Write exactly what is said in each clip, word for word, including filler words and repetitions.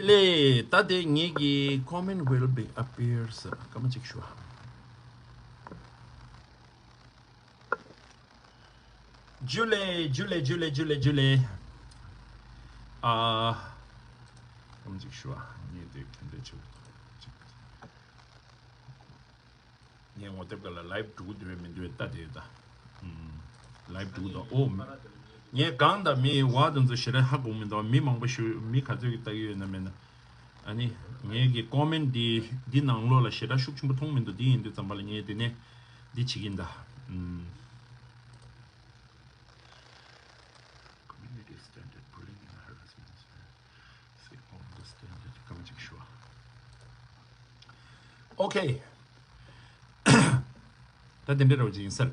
ལེ། ད་དེ་ངེད་ཀྱི་comment will be appears སྐར་མ་གཅིག་ཞུ། ཇུ་ལེ། ཇུ་ལེ། ཇུ་ལེ། ཇུ་ལེ། ཇུ་ལེ། ཨ། སྐར་མ་གཅིག་ཞུ། ངེད་དེ་ག་འདྲ་བྱེད། ངས་ངོ་དེབ་ག་ལ་ལའིབ་འགྲོ་གི་འདུག་མི་འདུག་ལྟ་དེ་ཡོད་ད། ལའིབ་འགྲོ་གི་འདུག་ཨོ། ངས་གང་ལྟར་མི་བ་དེ་ཚོ་ཞེ་དྲག་ཧ་གོ་མི་འདུག་མི་མང་པོ་ཞུ་མི་ག་ཚོད་ཀྱིས་ལྟ་གི་ཡོད་ན་མེད་ན། ཨ་ནི། ངས་ཀྱི་ཀོ་མེན་འདི་འདི་ནང་ལོགས་ལ་ཞེ་དྲག་ཤུགས་ཆེན་པོ་མཐོང་མི་འདུག་འདི་ཡིན་དུས་ཙམ་པ་ལ་ངས་འདི་ནས་འདི་བྱེད་ཀྱིན་གདའ། Community standard bullying and harassment. Say all the standard. སྐར་མ་གཅིག་ཞུ། ཨོ་ཁེ། ད་དེ་འདྲ་རོ་ཅིག་ཡིན་ཟེར།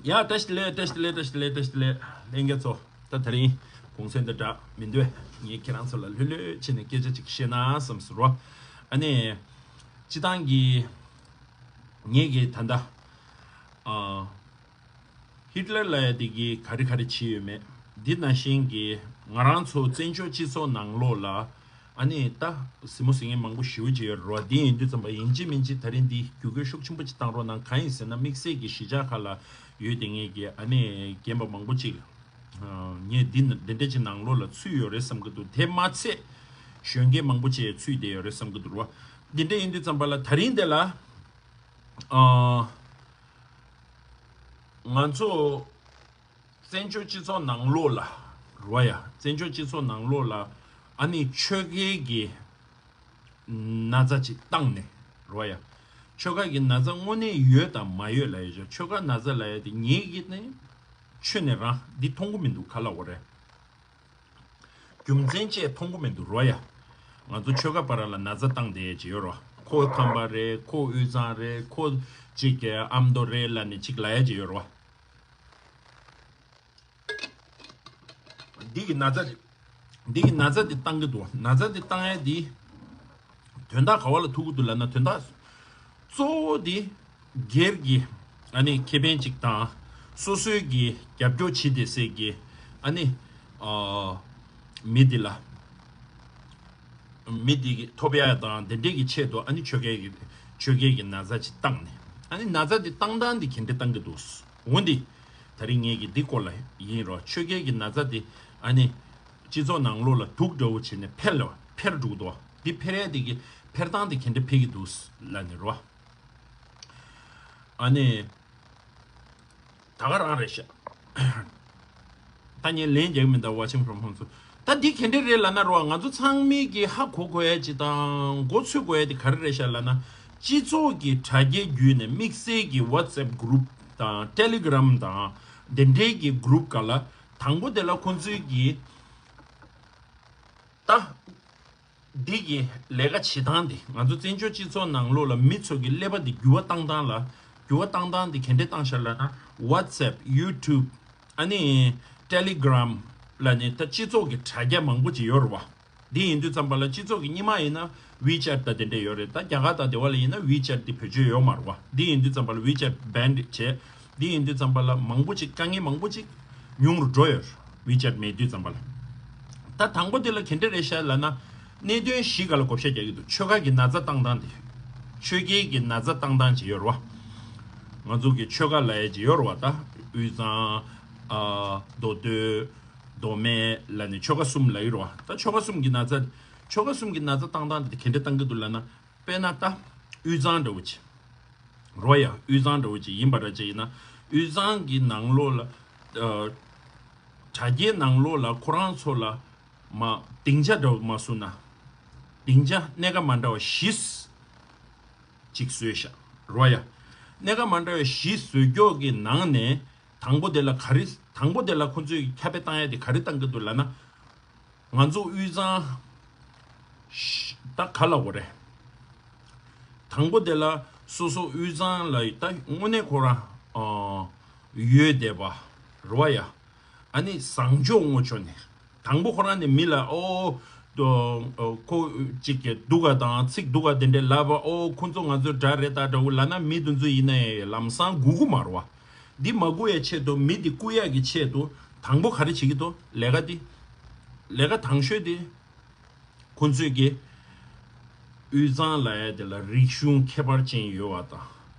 ཡ་བཀྲ་ཤིས་བདེ་ལེགས། བཀྲ་ཤིས་བདེ་ལེགས། བཀྲ་ཤིས་བདེ་ལེགས། བཀྲ་ཤིས་བདེ་ལེགས། ལྷན་རྒྱས་ཚོ། ད་དེ་རིང་གུང་སེང་འདི་འདྲ་མི་འདུག་ངས་ཁྱེད་རང་ཚོ་ལ་ལྷོད་ལྷོད་བྱས་ནས་སྐད་ཆ་ཅིག་བཤད་ན་བསམ་སོང་རོ། ཨ་ནི། སྤྱི་བཏང་གི། ངས་ཀྱི་ད་ལྟ། ཨ། ཧིཊ་ལར་ལབ་ཡ་དེ་གིས་ག་རེ་ག་རེ་བྱས་ཡོད་མེད། འདི་ནང་བཞིན་གྱི་ང་རང་ཚོ་བཙན་བྱོལ་སྤྱི་ཚོགས་ནང་ལོགས་ལ། ཨ་ནི་ད་གཟིགས་མོ་གཟིགས་མཁན་མང་པོ་ཞེ་པོ་ཅིག་ཡོད་རེད་བ། འདི་ཡིན་དུས་ཙམ་པ་ཡིན་གཅིག་མིན་གཅིག་ད་རིང་འདི་བརྒྱུད་སྐུལ་ཤུགས་ཆེན་པོ་ཅིག་བཏང་རོགས་གནང་། གང་ཡིན་ཟེར་ན་དམིགས་བསལ་གྱི་གཞིས་ཆགས་ཁག་ལ་ཡོད་དེ་ངེད་ཀྱི་ཨ་ནི་རྒན་པ་མང་པོ་ཅིག་ངས་འདི་ན་འདི་འདྲ་ཅིག་ནང་ལོགས་ལ་ཚུད་ཡོད་རེད་བསམ་གྱི་འདུག་དེ་མ་ཚད་གཞོན་སྐྱེས་མང་པོ་ཅིག་ཚུད་བསྡད་ཡོད་རེད་བསམ་གྱི་འདུག་རོ། འདི་འདྲ་ཡིན་དུས་ཙམ་པ་ལ་ད་རིང་འདི་ལ། ཨ། ང་ཚོ་བཙན་བྱོལ་སྤྱི་ཚོགས་ནང་ལོགས་ལ་རོ་ཡ། བཙན་བྱོལ་སྤྱི་ཚོགས་ནང་ལོགས་ལ་ཨ་ནི་ཆོལ་ཁའི་གི་ན་ཚ་ཅིག་བཏང་ནས་རོ་ཡ། ཆོལ་ཁ་གི་ན་ཚ་དངོས་གནས་ཡོད་དང་མ་ཡོད་ལབ་ཡ་ཆོལ་ཁ་ན་ཚ་ལབ་ཡ་དེ་ངེད་ཀྱིས་ནི་ཆོས་ནས་རང་འདི་མཐོང་གི་མི་འདུག་ག་ལབ་དགོས་རེད། རྒྱུ་མཚན་ཅིག་མཐོང་གི་མི་འདུག་རོ་ཡ། ང་ཚོ་ཆོལ་ཁ་བར་ལ་ན་ཚ་བཏང་བསྡད་ཡས་ཅིག་ཡོད་རོ། ཁོ་ཁམས་པ་རེད། ཁོ་དབུས་གཙང་རེད། ཁོ་ཅིག་གི་ཨ་མདོ་རེད་ལབ་ནས་ཅིག་ལབ་ཡས་ཅིག་ཡོད་རོ། འདི་གི་ན་ཚ་འདི་གི་ན་ཚ་འདི་བཏང་གི་འདུག་ན་ཚ་འདི་བཏང་ཡས་འདི། དོན་དག་ག་བ་ལ་ཐུག་གི་འདུག་ལབ་ན། དོན་དག་གཙོ་བོ་འདི་སྒེར་གྱི་ཨ་ནི་ཁེ་ཕན་ཅིག་དང་། སོ་སོའི་གི་རྒྱབ་སྐྱོར་བྱེད་བསྡད་སའི་གི་ཨ་ནི་ཨ་མི་འདི་ལ། མི་འདི་གི་ཐོབ་ཡ་དང་དེ་འདྲས་ཀྱི་ཆེད་དུ་ཨ་ནི་ཆོལ་ཁའི་གི་ཆོལ་ཁའི་གི་ན་ཚ་ཅིག་བཏང་ནས། ཨ་ནི་ན་ཚ་འདི་བཏང་སྟངས་འདི་ག་འདྲས་བཏང་གི་འདུག་འོ་འདི། ད་རིང་ངེད་ཀྱི་འདི་སྐོར་ལ་ཡིན་རོ། ཆོལ་ཁའི་གི་ན་ཚ་འདི་ཨ་ནི་སྤྱི་ཚོགས་ནང་ལོགས་ལ་དུག་འདྲ་བོ་བྱས་ནས་འཕེལ་ལ་འཕེལ་འགྲོ་གི་འདུག་འདི་འཕེལ་ཡ་འདི་གི་འཕེལ་སྟངས་འདི་ག་འདྲས་འཕེལ་གི་འདུག་ལབ་ནས་རོ། ཨ་ནི་ད་ག་རང་རེད་ཤག་ད་ངས་ལན་རྒྱག་གི་མི་འདུག watching from home ཚོ། ད་འདི་ག་འདྲས་རེད་ལབ་ན་རོ། ང་ཚོ་ཚང་མས་ཀྱི་ཧ་གོ་དགོས་ཡ་ཅིག་དང་མགོ་ཚོས་དགོས་ཡ་དེ་ག་རེ་རེད་ཤག་ལབ་ན། སྤྱི་ཚོགས་ཀྱི་དྲ་རྒྱའི་བརྒྱུད་ནས་དམིགས་བསལ་གྱི་WhatsApp group དང་Telegram དང་དེ་འདྲའི་གི་group ག་ལ་དང་པོ་དེ་ལ་ཁོང་ཚོའི་གི་ད། འདི་གི་ལས་ཀ་བྱེད་སྟངས་འདི་ང་ཚོ་བཙན་བྱོལ་སྤྱི་ཚོགས་ནང་ལོགས་ལ་མི་ཚོ་གི་ཀླད་པ་འདི་འགྱུར་བ་བཏང་སྟངས་ལ། འགྱུར་བ་བཏང་སྟངས་འདི་ག་འདྲས་བཏང་ཤག་ལབ་ན། WhatsApp, YouTube ཨ་ནི་Telegram ལབ་ནས་ད་སྤྱི་ཚོགས་ཀྱི་དྲ་རྒྱ་མང་པོ་ཅིག་ཡོད་རེད་བ། འདི་ཡིན་དུས་ཙམ་པ་ལ་སྤྱི་ཚོགས་ཀྱི་སྔོན་མ་ཡིན་ན་WeChat ད་དེ་འདྲས་ཡོད་རེད། ད་རྒྱ་གར་དང་དེ་བ་ལ་ཡིན་ན་WeChat འདི་བེད་སྤྱོད་ཡོད་མ་རེད་བ། འདི་ཡིན་དུས་ཙམ་པ་ལ་WeChat ban བྱས། འདི་ཡིན་དུས་ཙམ་པ་ལ་མང་པོ་ཅིག་དཀའ་ངལ་མང་པོ་ཅིག་ཉུང་རུ་འགྲོ་ཡོད། WeChat མེད་དུས་ཙམ་པ་ལ། ད་དང་པོ་དེ་ལ་ག་འདྲས་རེད་ཤག་ལབ་ན། གནད་དོན་བཞི་སྒང་ལ་བགོ་བཤའ་རྒྱག་གི་འདུག་ཆོལ་ཁ་གི་ན་ཚ་བཏང་སྟངས་དེ། ཆོལ་ཁའི་གི་ན་ཚ་བཏང་སྟངས་ཅིག་ཡོད་རེད་བ། ང་ཚོ་གི་ཆོལ་ཁ་ལབ་ཡ་ཅིག་ཡོད་རེད་བ། ད་དབུས་གཙང་། ཨ། མདོ་སྟོད། མདོ་སྨད་ལབ་ནས་ཆོལ་ཁ་གསུམ་ལབ་ཀྱི་རེད་བ། ད་ཆོལ་ཁ་གསུམ་གི་ན་ཚ། ཆོལ་ཁ་གསུམ་གི་ན་ཚ་བཏང་སྟངས་དེ་ག་འདྲས་བཏང་གི་འདུག་ལབ་ན། དཔེར་ན་ད་དབུས་གཙང་འདྲ་བོ་ཅིག་རོ་ཡ། དབུས་གཙང་འདྲ་བོ་ཅིག་ཡིན་པ་འདྲ་ཅིག་ཡིན་ན། དབུས་གཙང་གི་ནང་ལོགས་ལ། ཨ། དྲ་རྒྱའི་ནང་ལོགས་ལ་ཁོ་རང་ཚོ་ལ་མ་སྡིངས་ཆ་འདྲ་བོ་མ་བཟོས་ན། སྡིངས་ཆ་སྣ་ཁ་མ་འདྲ་བ་བཞི་ཅིག་བཟོས་ཤག་རོ་ཡ། སྣ་ཁ་མ་འདྲ་བ་བཞི་བཟོས་ཀྱོག་གི་ནང་ནས། དང་པོ་དེ་ལ་ག་རེ། དང་པོ་དེ་ལ་ཁོ་ཚོས་ཁྱབ་སྤེལ་བཏང་ཡ་དེ་ག་རེ་བཏང་གི་འདུག་ལབ་ན། ང་ཚོ་དབུས་གཙང་། ད་ག་ལབ་དགོས་རེད། དང་པོ་དེ་ལ་སོ་སོ་དབུས་གཙང་ལ་ད་དངོས་གནས་ཁོ་རང་། ཨ། ཡོད་བསྡད་པ་རེད་བ་ཡ། ཨ་ནི་བཟང་ཕྱོགས་ངོ་ཕྱོགས་ནས། དང་པོ་ཁོ་རང་ནས་མི་ལ་ཨོ། ཨོ། ཁོ་ཅིག་གི་སྡུག་ག་དང་ཚིག་སྡུག་ག་དེ་འདྲས་ལབ་པ། ཨོ། ཁོ་ཚོ་ང་ཚོའི་དགྲ་རེད་ད་འདྲ་བོ་ལབ་ན། མི་དེ་ཚོ་ཡིན་ན་ཡང་ལམ་སང་སྒུག་གི་མ་རེད་བ། འདི་མ་སྒུག་ཡ་ཆེད་དུ། མི་འདི་སྐུ་ཡག་གི་ཆེད་དུ་དང་པོ་ག་རེ་བྱེད་ཀྱི་འདུག་ལས་ཀ་འདི། ལས་ཀ་དང་ཤོས་འདི། ཁོང་ཚོས་ཀྱི་དབུས་གཙང་ལབ་ཡ་དེ་ལ་རིག་གཞུང་ཁྱད་པར་ཅན་ཡོད་པ་དང་།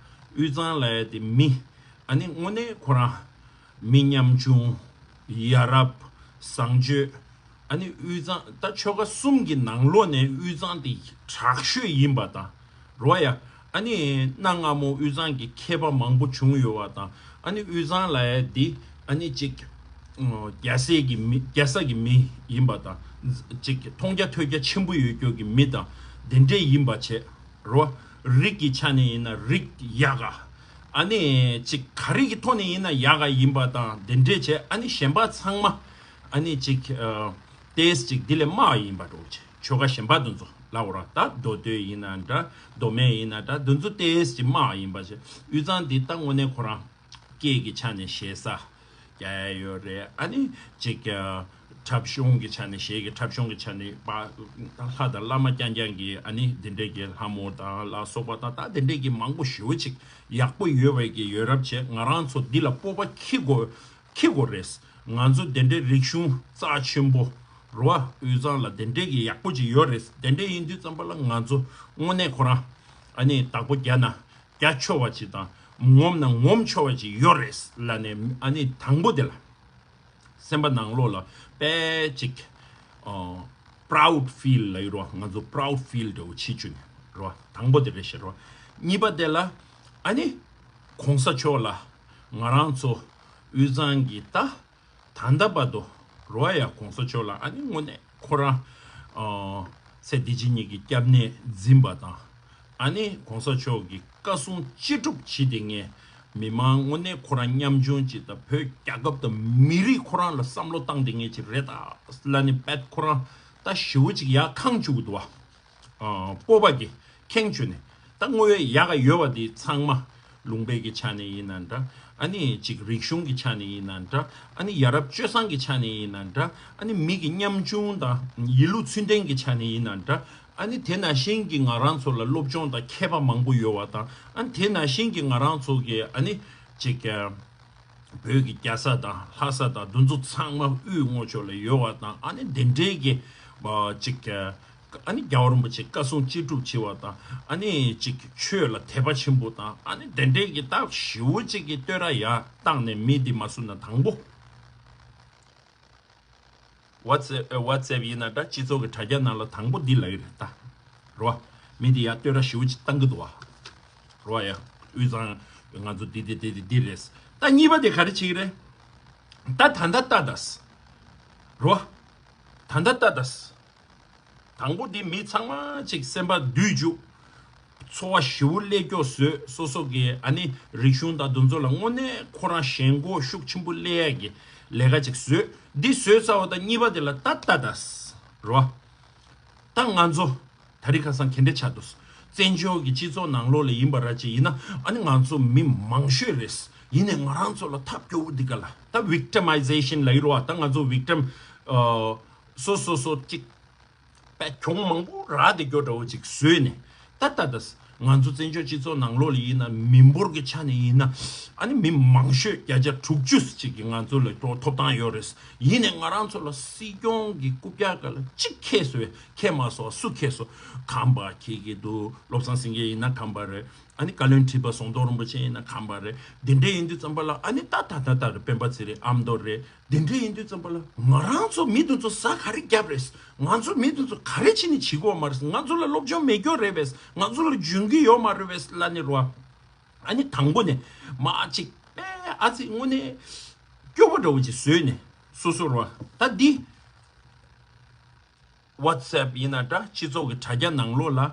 དབུས་གཙང་ལབ་ཡ་དེ་མི་ཨ་ནི་དངོས་གནས་ཁོ་རང་མི་ཉམ་ཆུང་། ཡ་རབས། བཟང་སྤྱོད། ཨ་ནི་དབུས་གཙང་ད་ཆོལ་ཁ་གསུམ་གྱི་ནང་ལོགས་ནས་དབུས་གཙང་དེ་དྲག་ཤོས་ཡིན་པ་དང་། རོ་ཡ། ཨ་ནི་གནའ་སྔ་མོ་དབུས་གཙང་གི་མཁས་པ་མང་པོ་བྱུང་ཡོད་པ་དང་། ཨ་ནི་དབུས་གཙང་ལབ་ཡ་འདི་ཨ་ནི་ཅིག་རྒྱལ་སའི་གི་མི་རྒྱལ་ས་གི་མི་ཡིན་པ་དང་། ཅིག་མཐོང་རྒྱ་ཐོས་རྒྱ་ཆེན་པོ་ཡོད་རྒྱུ་གི་མི་དང་དེ་འདྲས་ཡིན་པ་བྱས་རོ། རིགས་ཀྱི་ཆ་ནས་ཡིན་ན་རིགས་ཡག་ག་ཨ་ནི་ཅིག་ག་རིགས་ཀྱི་ཐོག་ནས་ཡིན་ན་ཡག་ག་ཡིན་པ་དང་དེ་འདྲས་བྱས། ཨ་ནི་གཞན་པ་ཚང་མ་ཨ་ནི་ཅིག་ཏེས་ཅིག་འདི་ལས་དམའ་བ་ཡིན་པ་འདྲ་བོ་བྱས། ཆོལ་ཁ་གཞན་པ་དེ་ཚོ་ལབ་ར། ད་མདོ་སྟོད་ཡིན་ན་འདྲ། མདོ་སྨད་ཡིན་ན་འདྲ། དེ་ཚོ་ཏེས་ཅིག་དམའ་བ་ཡིན་པ་བྱས། དབུས་གཙང་འདི་ད་དངོས་གནས་ཁོ་རང་སྐད་ཀྱི་ཆ་ནས་ཞེ་ས་རྒྱ་ཡ་ཡོད་རེད། ཨ་ནི་ཅིག་འཁྲབ་གཞུང་གི་ཆ་ནས་གཞས་ཀྱི་འཁྲབ་གཞུང་གི་ཆ་ནས་པ་ལྷ་དང་བླ་མ་རྐྱང་རྐྱང་གི་ཨ་ནི་དེ་འདྲས་ཀྱི་ལྷ་མོ་དང་ལ་སོགས་པ་དང་། ད་དེ་འདྲས་ཀྱི་མང་པོ་ཞེ་པོ་ཅིག་ཡག་པོ་ཡོད་པའི་གི་ཡོད་རབས་བྱས། ང་རང་ཚོ་འདི་ལ་སྤོབས་པ་འཁྱེར་དགོས། འཁྱེར་དགོས་རེད། ང་ཚོ་དེ་འདྲའི་རིག་གཞུང་རྩ་ཆེན་པོ་རེད་པ། དབུས་གཙང་ལ་དེ་འདྲའི་གི་ཡག་པོ་ཅིག་ཡོད་རེད། དེ་འདྲ་ཡིན་དུས་ཙམ་པ་ལ་ང་ཚོ་དངོས་གནས་ཁོ་རང་ཨ་ནི་བདག་པོ་རྒྱག་ན་རྒྱག་ཆོག་པ་ཅིག་དང་། ངོམ་ན་ངོམ་ཆོག་པ་ཅིག་ཡོད་རེད་ལབ་ནས། ཨ་ནི་དང་པོ་དེ་ལ་སེམས་པ་ནང་ལོགས་ལ་དཔེ་ཅིག་ཨ་proud feel ལབ་ཀྱི་རེད་པ། ང་ཚོ་proud feel འདྲ་བོ་བྱེད་བཅུག་ནས་རེད་པ། དང་པོ་དེ་རེད་ཤག་རེད་པ། གཉིས་པ་དེ་ལ་ཨ་ནི་གོང་ས་མཆོག་ལ་ང་རང་ཚོ་དབུས་གཙང་གི་ད་ད་ལྟ་བར་དུ་རེད་པ། ཡ་གོང་ས་མཆོག་ལ་ཨ་ནི་དངོས་གནས་ཁོ་རང་ཨ་ཚེ་འདི་ཕྱི་གཉིས་ཀྱི་སྐྱབས་གནས་འཛིན་པ་དང་། ཨ་ནི་གོང་ས་མཆོག་གི་བཀའ་གསུང་ཅི་སྒྲུབ་བྱེད་བསྡད་མཁན། མི་མང་དངོས་གནས་ཁོ་རང་ཉམ་ཆུང་ཅིག་དང་། བོད་རྒྱལ་ཁབ་དང་མི་རིགས་ཁོ་རང་ལ་བསམ་བློ་བཏང་བསྡད་མཁན་ཅིག་རེད་ད་ལབ་ནས་དཔེ་ཁོ་རང་ད་ཞེ་པོ་ཅིག་ཡར་འཁྱེར་བཅུག་གི་འདུག་པ། ཨ་སྤོབས་པ་གིས་ཁེངས་བཅུག་ནས། ད་དངོས་ཡོད་ཡག་ག་ཡོད་པ་འདི་ཚང་མ་ལུང་པའི་གི་ཆ་ནས་ཡིན་ན་འདྲ། ཨ་ནི་ཅིག་རིག་གཞུང་གི་ཆ་ནས་ཡིན་ན་འདྲ། ཨ་ནི་ཡ་རབས་སྤྱོད་བཟང་གི་ཆ་ནས་ཡིན་ན་འདྲ། ཨ་ནི་མི་གི་ཉམ་ཆུང་དང་ཡིན་ལུགས་ཚུལ་ལྡན་གྱི་ཆ་ནས་ཡིན་ན་འདྲ། ཨ་ནི་དེ་ནང་བཞིན་གྱི་ང་རང་ཚོ་ལ་སློབ་སྦྱོང་དང་མཁས་པ་མང་པོ་ཡོད་པ་དང་། ཨ་ནི་དེ་ནང་བཞིན་གྱི་ང་རང་ཚོ་གི་ཨ་ནི་ཅིག་བོད་ཀྱི་རྒྱལ་ས་དང་ལྷ་ས་དང་དེ་ཚོ་ཚང་མ་དབུས་ངོས་ཕྱོགས་ལ་ཡོད་པ་དང་། ཨ་ནི་དེ་འདྲའི་གི་ཅིག་ཨ་ནི་རྒྱལ་བ་རིན་པོ་ཆེ་བཀའ་གསུང་ཅི་སྒྲུབ་བྱེད་པ་དང་། ཨ་ནི་ཅིག་ཆོས་ལ་དད་པ་ཆེན་པོ་དང་། ཨ་ནི་དེ་འདྲའི་གི་ད་ཞེ་པོ་ཅིག་གི་བསྟོད་ར་ཡར་བཏང་ནས་མི་འདི་མ་བསུ་ན། དང་པོ་WhatsApp WhatsApp ཡིན་ན་འདྲ། སྤྱི་ཚོགས་ཀྱི་དྲ་རྒྱ་ནང་ལ་དང་པོ་འདི་ལབ་ཀྱི་རེད་ད། རེད་པ། མི་འདི་ཡར་བསྟོད་ར་ཞེ་པོ་ཅིག་བཏང་གི་འདུག་པ། རེད་པ། ཡ་དབུས་གཙང་ང་ཚོ་འདི་འདི་འདི་འདི་འདི་རེད། ད་གཉིས་པ་དེ་ག་རེ་བྱེད་ཀྱི་རེད། ད་ད་ལྟ་ལྟ་དང་། རེད་པ། ད་ལྟ་ལྟ་དང་། དང་པོ་འདི་མི་ཚང་མ་ཅིག་སེམས་པ་སྡུག་བཅུག་འཚོ་བ་ཞེ་པོ་སླེབས་ཀྱོག་བཟོས། སོ་སོ་གི་ཨ་ནི་རིག་གཞུང་དང་དེ་ཚོ་ལ་དངོས་གནས་ཁོ་རང་ཞེན་ཁོག་ཤུགས་ཆེན་པོ་སླེབས་ཡ་གི་ལས་ཀ་ཅིག་བཟོས། འདི་བཟོས་ཚར་བ་དང་གཉིས་པ་དེ་ལ་ད་ལྟ་དང་། རེད་པ། ད་ང་ཚོ་ད་རིང་ཁ་སང་ག་འདྲ་ཆགས་འདུག་བཙན་བྱོལ་གྱི་སྤྱི་ཚོགས་ནང་ལོགས་ལ་ཡིན་པ་ར་ཅིག་ཡིན་ན། ཨ་ནི་ང་ཚོ་མི་མང་ཤོས་རེད། ཡིན་ནའི་ང་རང་ཚོ་ལ་ཐབས་སྐྱོ་བོ་འདི་ག་ལ་ད་victimization ལབ་ཀྱི་རེད་པ། ད་ང་ཚོ་victim ཨ་སོ་སོ་སོ་ཅིག་པད་གྱོང་མང་པོ་རག་བསྡད་ཀྱོག་འདྲ་བོ་ཅིག་བཟོས་ནས། ད་ལྟ་ད་ང་ཚོ་བཙན་བྱོལ་སྤྱི་ཚོགས་ནང་ལོགས་ལ་ཡིན་ན། མི་འབོར་གྱི་ཆ་ནས་ཡིན་ན། ཨ་ནི་མི་མང་ཤོས་བརྒྱ་ཆ་དྲུག་ཅུ་ཅིག་གིས་ང་ཚོ་ལ་ཐོབ་ཐང་ཡོད་རེད། ཡིན་ནའི་ང་རང་ཚོ་ལ་སྲིད་སྐྱོང་གི་རྐུབ་བཀྱག་སྒང་ལ་གཅིག་ཁེལ་སོང་། ཁེལ་མ་སོང་། སུ་ཁེལ་སོང་། ཁམས་པ་ཁེལ་གྱི་འདུག་བློ་བཟང་སེང་གེ་ཡིན་ན་ཁམས་པ་རེད། ཨ་ནི་བཀའ་བློན་ཁྲི་པ་ཟམ་གདོང་རིན་པོ་ཆེ་ཡིན་ན་ཁམས་པ་རེད། དེ་འདྲ་ཡིན་དུས་ཙམ་པ་ལ། ཨ་ནི་ད་ད་ད་ད་རེད། སྤེན་པ་ཚེ་རིང་། ཨ་མདོ་རེད། དེ་འདྲ་ཡིན་དུས་ཙམ་པ་ལ་ང་རང་ཚོ་མི་དེ་ཚོ་ཟ་ག་རེ་བརྒྱབ་རེད། ང་ཚོ་མི་དེ་ཚོ་ག་རེ་བྱས་ནས་བྱེད་དགོས་མ་རེད། ང་ཚོ་ལ་སློབ་སྦྱོང་མེད་ཀྱོག་རེད་པས། ང་ཚོ་ལ་འཇོན་གྱི་ཡོད་མ་རེད་པས་ལབ་ནས་རེད་པ། ཨ་ནི་དང་པོ་ནས་མ་ཅིག་པས་ཨ་ཙི་དངོས་གནས་སྐྱོ་པོ་འདྲ་བོ་ཅིག་བཟོས་ནས་སོ་སོ་རེད་པ། ད་འདི་WhatsApp ཡིན་ན་འདྲ། སྤྱི་ཚོགས་ཀྱི་དྲ་རྒྱ་ནང་ལོགས་ལ་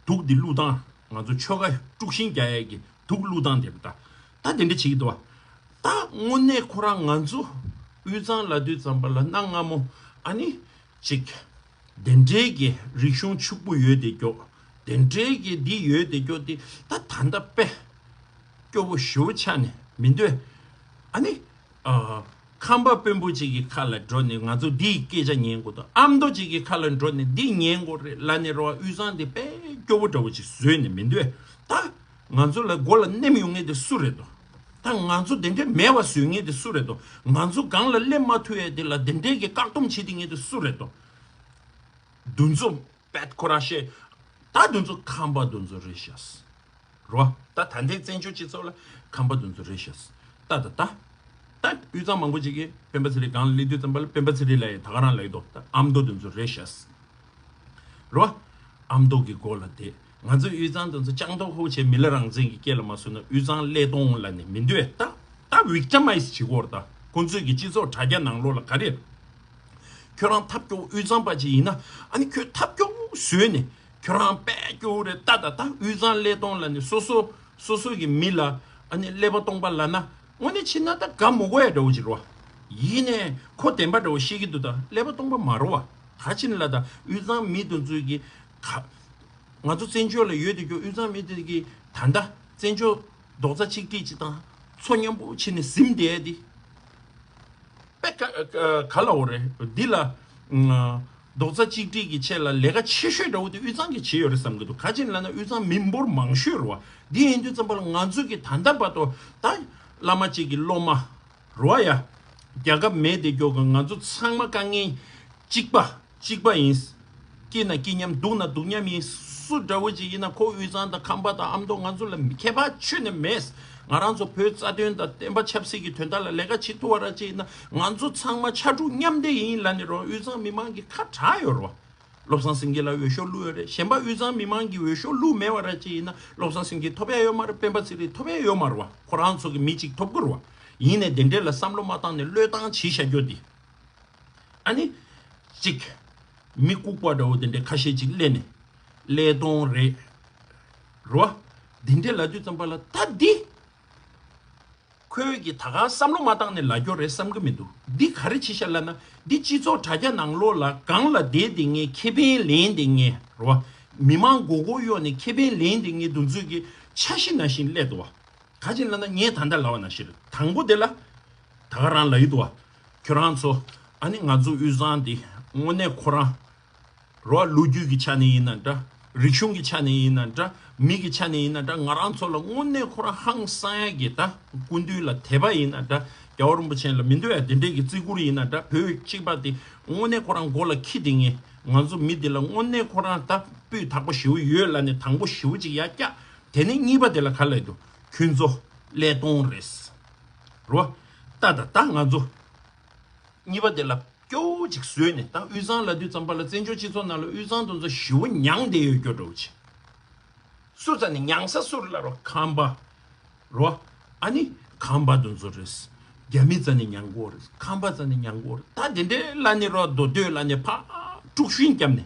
དུག་འདི་བླུགས་སྟངས། ང་ཚོ་ཆོལ་ཁ་དཀྲུག་ཤིང་རྒྱག་ཡས་ཀྱི་དུག་བླུགས་སྟངས་དེ་རེད་ད། ད་དེ་འདྲ་བྱེད་ཀྱི་འདུག་པ། ད་དངོས་གནས་ཁོ་རང་ང་ཚོ་དབུས་གཙང་ལབ་དུས་ཙམ་པ་ལ་གནའ་སྔ་མོ་ཨ་ནི་ཅིག་དེ་འདྲའི་གི་རིག་གཞུང་ཕྱུག་པོ་ཡོད་བསྡད་ཀྱོག་དེ་འདྲའི་གི་འདི་ཡོད་བསྡད་ཀྱོག་དེ་ད་ད་ལྟ་དཔེ་སྐྱོ་པོ་ཞེ་པོ་ཆགས་ནས་མི་འདོད། ཨ་ནི་ཨ་ཁམས་པ་དཔོན་པོ་ཅིག་གི་ཁ་ལ་འགྲོ་ནས་ང་ཚོ་འདིའི་སྐད་ཆ་ཉན་དགོས་འདུག་ཨ་མདོ་ཅིག་གི་ཁ་ལ་འགྲོ་ནས་འདི་ཉན་དགོས་རེད་ལབ་ནས་རེད་པ། དབུས་གཙང་འདི་དཔེ་སྐྱོ་པོ་འདྲ་བོ་ཅིག་བཟོས་ནས་མི་འདོད། ད་ང་ཚོ་ལ་མགོ་ལ་མནན་ཡོང་མཁན་དེ་སུ་རེད་འདུག་ད་ང་ཚོ་དེ་འདྲའི་མེད་པ་བཟོ་མཁན་དེ་སུ་རེད་འདུག་ང་ཚོ་སྒང་ལ་སླེབས་མ་ཐུབ་ཡས་དེ་ལ་དེ་འདྲའི་གི་བཀག་སྡོམ་བྱེད་བསྡད་མཁན་དེ་སུ་རེད་འདུག་འདུ་འཛོམས་པད་ཁོ་རང་བཤད། ད་འདུ་འཛོམས་ཁམས་པ་འདུ་འཛོམས་རེད་ཤག་རོ། ད་ད་ལྟའི་བཙན་བྱོལ་སྤྱི་ཚོགས་ལ་ཁམས་པ་འདུ་འཛོམས་རེད་ཤག་ད་ད་ད་ད་དབུས་གཙང་མང་པོ་ཅིག་གིས་སྤེན་པ་ཚེ་རིང་སྒང་ལ་སླེབས་དུས་ཙམ་པ་ལ་སྤེན་པ་ཚེ་རིང་ལབ་ཡ་ད་ག་རང་ལབ་ཀྱི་འདུག་ད་ཨ་མདོ་འདུ་འཛོམས་རེད་ཤག་རོ། ཨ་མདོ་གི་སྒོ་ལ་བསྡད། ང་ཚོ་དབུས་གཙང་དེ་ཚོ་ལྕགས་རྡོ་ཁུག་བྱས་མི་ལ་རང་བཙན་གྱི་སྐད་ལ་མ་གསུངས་ན་དབུས་གཙང་ཀླད་སྟོང་ལབ་ནས་མི་འདོད་ད། ད་victimize་བྱེད་ཀྱི་ཡོད་རེད་ད། ཁོང་ཚོས་ཀྱི་སྤྱི་ཚོགས་དྲ་རྒྱ་ནང་ལོགས་ལ་ག་རེ། ཁྱོད་རང་ཐབས་སྐྱོ་པོ་དབུས་གཙང་པ་ཅིག་ཡིན་ན། ཨ་ནི་ཁྱོད་ཐབས་སྐྱོ་པོ་བཟོས་ནས་ཁྱོད་རང་དཔེ་སྐྱོ་པོ་རེད་ད། ད་ད་དབུས་གཙང་ཀླད་སྟོང་ལབ་ནས་སོ་སོ་སོ་སོ་གི་མི་ལ་ཨ་ནི་ཀླད་པ་སྟོང་པ་ལབ་ན་དངོས་གནས་ཕྱིན་ན་ད་དགའ་མི་དགོས་ཡ་འདྲ་བོ་ཅིག་རེད་བ། ཡིན་ནས་ཁོ་བདེན་པ་འདྲ་བོ་བཤད་ཀྱི་འདུག་ད་ཀླད་པ་སྟོང་པ་མ་རེད་བ། ག་ཅི་ལ་ད་དབུས་གཙང་མི་དེ་ཚོས་ཀྱི་ག་ང་ཚོ་བཙན་བྱོལ་ལ་ཡོད་དུས་ཀྱང་དབུས་གཙང་མི་དེ་གི་ད་ལྟ་བཙན་བྱོལ་རྡོག་རྩ་གཅིག་སྒྲིལ་གྱི་དང་ཚོ་མཉམ་པོ་ཕྱིན་ནས་ཟིན་བསྡད་དེ། དཔེ་ག་ག་ལ་འོ་རེད་འདི་ལ། རྡོག་རྩ་གཅིག་སྒྲིལ་གྱི་ཆེད་ལ་ལས་ཀ་ཆེ་ཤོས་འདྲ་བོ་དེ་དབུས་གཙང་གིས་བྱས་ཡོད་རེད་བསམ་གྱི་འདུག་ག་ཅི་ལབ་ན་དབུས་གཙང་མི་འབོར་མང་ཤོས་རེད་བ། འདི་ཡིན་དུས་ཙམ་པ་ལ་ང་ཚོ་གི་ད་ལྟ་བར་དུ་ད་བླ་མ་གཅིག་གི་སློབ་མ་རེད་བ་ཡ། རྒྱལ་ཁབ་མེད་དེ་མགྱོགས་གི་ང་ཚོ་ཚང་མ་དཀའ་ངལ་གཅིག་པ། གཅིག་པ་ཡིན། སྐྱིད་ན་སྐྱིད་མཉམ་སྡུག་ན་སྡུག་མཉམ་ཡིན། སུ་འདྲ་བོ་ཅིག་ཡིན་ན་ཁོ་དབུས་གཙང་དང་ཁམས་པ་དང་ཨ་མདོ་ང་ཚོ་ལ་ཁྱད་པར་ཁྱོན་ནས་མེད། ང་རང་ཚོ་བོད་རྩ་དོན་དང་བསྟན་པ་ཆབ་སྲིད་ཀྱི་དོན་དག་ལ་ལས་ཀ་བྱེད་ཐུབ་པ་ར་ཅིག་ཡིན་ན་ང་ཚོ་ཚང་མ་ཕྱར་གྲུ་མཉམ་འདེགས་ཡིན་ལབ་ནས་རོ་དབུས་གཙང་མི་མང་གི་ཁ་གྲག་ཡོད་རོ། བློ་བཟང་སེང་གེ་ལ་འོས་ཤོག་བླུགས་ཡོད་རེད། གཞན་པ་དབུས་གཙང་མི་མང་གི་འོས་ཤོག་བླུགས་མེད་པ་ར་ཅིག་ཡིན་ན་བློ་བཟང་སེང་གེ་ཐོབ་ཡ་ཡོད་མ་རེད། སྤེན་པ་ཚེ་རིང་ཐོབ་ཡ་ཡོད་མ་རེད་བ། ཁོ་རང་ཚོ་གི་མི་གཅིག་ཐོབ་ཀྱི་རེད་བ། ཡིན་ནས་དེ་འདྲས་ལ་བསམ་བློ་མ་བཏང་ནས་བློས་བཏང་བྱས་བཞག་རྒྱུ་དེ། ཨ་ནི། གཅིག་མི་ལྐུགས་པ་འདྲ་བོ་དེ་འདྲའི་ཁ་ཤས་ཅིག་སླེབས་ནས། ཀླད་སྟོང་རེད། རོ། འདི་འདྲའི་ལབ་དུས་ཙམ་པ་ལ་ད་འདི། ཁོས་ཀྱི་ད་ག་བསམ་བློ་མ་བཏང་ནས་ལབ་རྒྱུ་རེད་བསམ་གི་མི་འདུག་འདི་ག་རེ་བྱེད་ཤག་ལབ་ན་འདི་སྤྱི་ཚོགས་དྲ་རྒྱ་ནང་ལོགས་ལ་སྒང་ལ་བསྡད་དེ་ངས་ཁེ་ཕན་ལེན་དེ་ངས་རོ། མི་མང་མགོ་སྐོར་གཡོག་ནས་ཁེ་ཕན་ལེན་དེ་ངས་འདུ་འཛོམས་ཀྱི་འཆར་གཞི་ནང་བཞིན་སླེབས་འདུག་བ། ག་ཅི་ལབ་ན་ངས་ད་ལྟ་ལབ་པ་ནང་བཞིན་རེད། དང་པོ་དེ་ལ། ད་ག་རང་ལབ་ཡི་འདུག་བ། ཁྱོད་རང་ཚོ། ཨ་ནི་ང་ཚོ་དབུས་གཙང་འདི་དངོས་གནས་ཁོ་རང་། རོ། ལོ་རྒྱུས་ཀྱི་ཆ་ནས་ཡིན་ན་འདྲ། རིག་གཞུང་གི་ཆ་ནས་ཡིན་ན་འདྲ། མི་གི་ཆ་ནས་ཡིན་ན་འདྲ། ང་རང་ཚོ་ལ་དངོས་གནས་ཁོ་རང་ཧང་སང་ཡ་གི་ད་སྐུ་མདུན་ལ་དད་པ་ཡིན་ན་འདྲ། རྒྱལ་བ་རིན་པོ་ཆེ་ལ་མི་འདོད་ཡ་དེ་འདྲས་ཀྱི་བརྩི་བཀུར་ཡིན་ན་འདྲ། བོད་གཅིག་པ་དེ་དངོས་གནས་ཁོ་རང་མགོ་ལ་འཁྱེར་དེ་ངས་ང་ཚོ་མི་དེ་ལ་དངོས་གནས་ཁོ་རང་ད་སྤུས་དག་པོ་ཞེ་པོ་ཡོད་ལབ་ནས་དང་པོ་ཞེ་པོ་ཅིག་ཡར་བཀྱག་དེ་ནས་གཉིས་པ་དེ་ལ་ག་ལབ་འདུག་ཁྱོད་ཚོ་ཀླད་སྟོང་རེད། རོ། ད་ད་ད་ང་ཚོ་གཉིས་པ་དེ་ལ་སྐྱོ་བོ་ཅིག་བཟོས་ནས་ད་དབུས་གཙང་ལབ་དུས་ཙམ་པ་ལ་བཙན་བྱོལ་སྤྱི་ཚོགས་ནང་ལ་དབུས་གཙང་དེ་ཚོ་ཞེ་པོ་མྱངས་བསྡད་ཡོད་སྐྱོ་འདྲ་བོ་ཅིག་སུ་རྩ་ནས་མྱངས་ས་སུ་རེད་ལབ་རོ། ཁམས་པ། རོ། ཨ་ནི་ཁམས་པ་དེ་ཚོ་རེད། རྒྱ་མི་རྩ་ནས་མྱངས་གོ་རེད། ཁམས་པ་རྩ་ནས་མྱངས་གོ་རེད། ད་དེ་འདྲའི་ལབ་ནས་རོ་མདོ་སྟོད་ལབ་ནས་ཕར་དཀྲུག་ཤིང་བརྒྱབ་ནས།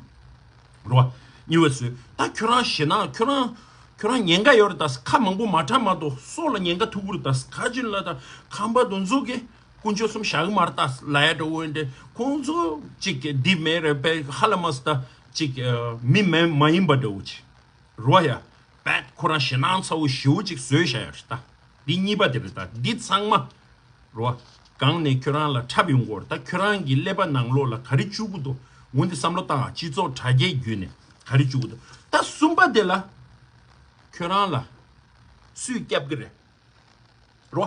རོ། གཉིས་པ་ཚོས་ད་ཁྱོད་རང་ཞེད་སྣང་ཁྱོད་རང་། ཁྱོད་རང་ཉེན་ཁ་ཡོད་རེད་ད། ཁ་མང་པོ་མ་གྲགས་མ་གཏོགས་སྲོག་ལ་ཉེན་ཁ་ཐུག་གི་རེད་ད། ག་ཅི་ལབ་ད་ཁམས་པ་དེ་ཚོ་གི་དཀོན་མཆོག་གསུམ་བཞག་གི་མ་རེད་ད་ལབ་ཡ་འདྲ་བོ་འདྲ། ཁོང་ཚོ་ཅིག་འདི་མེད་རེད་པས་ཧ་ལས་མ་སོང་ད་ཅིག་མི་མེད་མ་ཡིན་པ་འདྲ་བོ་ཅིག་རོ་ཡ། བད་ཁོ་རང་ཞེད་སྣང་ཚ་བོ་ཞེ་པོ་ཅིག་བཟོས་བཞག་ཡ་རེད་ད། འདི་གཉིས་པ་དེ་རེད་ད། འདི་ཚང་མ། རོ། གང་ནས་ཁྱོད་རང་ལ་འཁྲབ་ཡོང་གི་ཡོད་རེད་ད། ཁྱོད་རང་གི་ཀླད་པ་ནང་ལོགས་ལ་ག་རེ་བཅུག་གི་འདུག་འོ་འདི་བསམ་བློ་བཏང་ཨ། སྤྱི་ཚོགས་དྲ་རྒྱའི་བརྒྱུད་ནས་ག་རེ་བཅུག་གི་འདུག་ད་གསུམ་པ་དེ་ལ། ཁྱོད་རང་ལ་སུས་སྐྱབས་ཀྱི་རེད། རོ།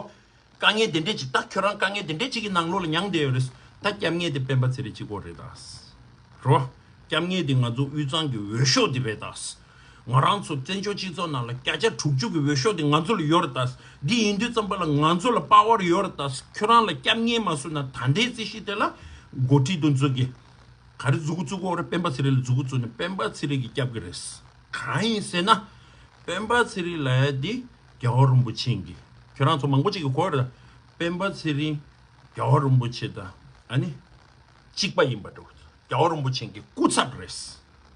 དཀའ་ངལ་དེ་འདྲས་ཅིག་ད་ཁྱོད་རང་དཀའ་ངལ་དེ་འདྲས་ཅིག་གི་ནང་ལོགས་ལ་མྱངས་བསྡད་ཡོད་རེད། ད་སྐྱབས་མཁན་དེ་སྤེན་པ་ཚེ་རིང་གཅིག་པོ་རེད་ད། རོ། སྐྱབས་མཁན་དེ་ང་ཚོ་དབུས་གཙང་གི་འོས་ཤོག་དེ་རེད་ད། ང་རང་ཚོ་བཙན་བྱོལ་སྤྱི་ཚོགས་ནང་ལ་བརྒྱ་ཆ་དྲུག་ཅུ་གི་འོས་ཤོག་དེ་ང་ཚོ་ལ་ཡོད་རེད་ད། འདི་ཡིན་དུས་ཙམ་པ་ལ་ང་ཚོ་ལ་པ་ཝར་ཡོད་རེད་ད། ཁྱོད་རང་ལ་སྐྱབས་མཁན་མ་བཟོས་ན་ད་ལྟའི་རྩིས་གཞི་དེ་ལ་འགོ་ཁྲིད་དེ་ཚོ་གིས་ག་རེ་མཛུབ་གུ་བཙུགས་ཀྱི་ཡོད་རེད། སྤེན་པ་ཚེ་རིང་ལ་མཛུབ་གུ་བཙུགས་ནས་སྤེན་པ་ཚེ་རིང་གིས་སྐྱབས་ཀྱི་རེད། གང་ཡིན་ཟེར་ན། སྤེན་པ་ཚེ་རིང་ལབ་ཡ་འདི་རྒྱལ་བ་རིན་པོ་ཆེ་གི། ཁྱོད་རང་ཚོ་མང་པོ་ཅིག་གིས་གོ་རེད་ད། སྤེན་པ་ཚེ་རིང་རྒྱལ་བ་རིན་པོ་ཆེ་དང་ཨ་ནི་གཅིག་པ་ཡིན་པ་འདྲ་བོ། རྒྱལ་བ་རིན་པོ་ཆེ་གི་སྐུ་ཚབ་རེད།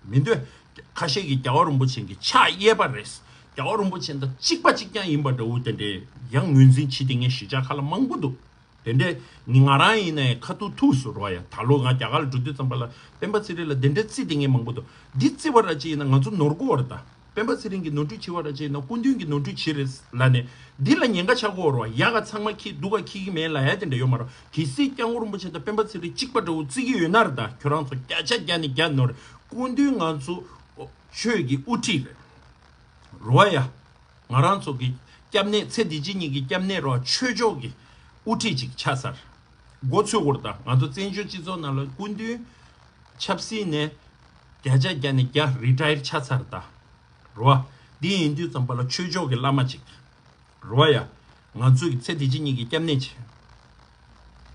མི་འདོད། ཁ་ཤས་ཀྱིས་རྒྱལ་བ་རིན་པོ་ཆེ་གི་ཕྱག་གཡས་པ་རེད། རྒྱལ་བ་རིན་པོ་ཆེ་དང་གཅིག་པ་གཅིག་རྐྱང་ཡིན་པ་འདྲ་བོ་དེ་འདྲའི་ཡང་ངོས་འཛིན་བྱེད་དེ་ངས་གཞིས་ཆགས་ཁག་ལ་མང་པོ་འདུག་དེ་འདྲས་ང་རང་ཡིན་ནའི་ཁ་ཐུག་ཐུག་སུ་རོ་ཡ། ད་ལོ་ང་རྒྱ་གར་ལ་འགྲོ་དུས་ཙམ་པ་ལ་སྤེན་པ་ཚེ་རིང་ལ་དེ་འདྲས་བརྩི་དེ་ངས་མང་པོ་འདུག་འདི་བརྩི་བ་ར་ཅིག་ཡིན་ན་ང་ཚོ་ནོར་གོ་བ་རེད་ད། སྤེན་པ་ཚེ་རིང་གིས་ནོར་འཁྲུལ་བྱས་པ་ར་ཅིག་ཡིན་ན་སྐུ་མདུན་གྱིས་ནོར་འཁྲུལ་བྱས་རེད་ལབ་ནས་འདི་ལ་ཉེན་ཁ་ཆགས་གོ་རོ། ཡག་ག་ཚང་མ་འཁྱེར་སྡུག་ག་འཁྱེར་གི་མེད་ལབ་ཡ་དེ་འདྲ་ཡོད་མ་རེད། གལ་སྲིད་སྐྱབས་མགོན་རིན་པོ་ཆེ་དང་སྤེན་པ་ཚེ་རིང་གཅིག་པ་འདྲ་བོ་བརྩི་གི་ཡོད་ན་རེད་ད། ཁྱོད་རང་ཚོ་བརྒྱ་ཆ་བརྒྱ་ནས་བརྒྱ་ནོར། སྐུ་མདུན་ང་ཚོ་ཆོས་ཀྱི་དབུ་ཁྲིད་རེད། རོ་ཡ། ང་རང་ཚོ་གི་སྐྱབས་གནས་ཚེ་འདི་ཕྱི་གཉིས་ཀྱི་སྐྱབས་གནས་རོ་ཆོས་ཕྱོགས་ཀྱི་དབུ་ཁྲིད་ཅིག་ཆགས་ཚར། མགོ་ཚོས་བོར་དང་ང་ཚོ་བཙན་བྱོལ་སྤྱི་ཚོགས་ནང་ལ་སྐུ་མདུན་ཆབ་སྲིད་ནས་ བརྒྱ་ཆ་བརྒྱ་ནས་བརྒྱ་རི་ཊ་ཡར་ཆགས་ཚར་ད། རེད་བ། འདི་ཡིན་དུས་ཙམ་པ་ལ་ཆོས་ཕྱོགས་ཀྱི་བླ་མ་ཅིག་རེད་བ་ཡ། ང་ཚོ་གི་ཚེ་འདི་ཕྱི་གཉིས་ཀྱི་སྐྱབས་གནས་ཅིག་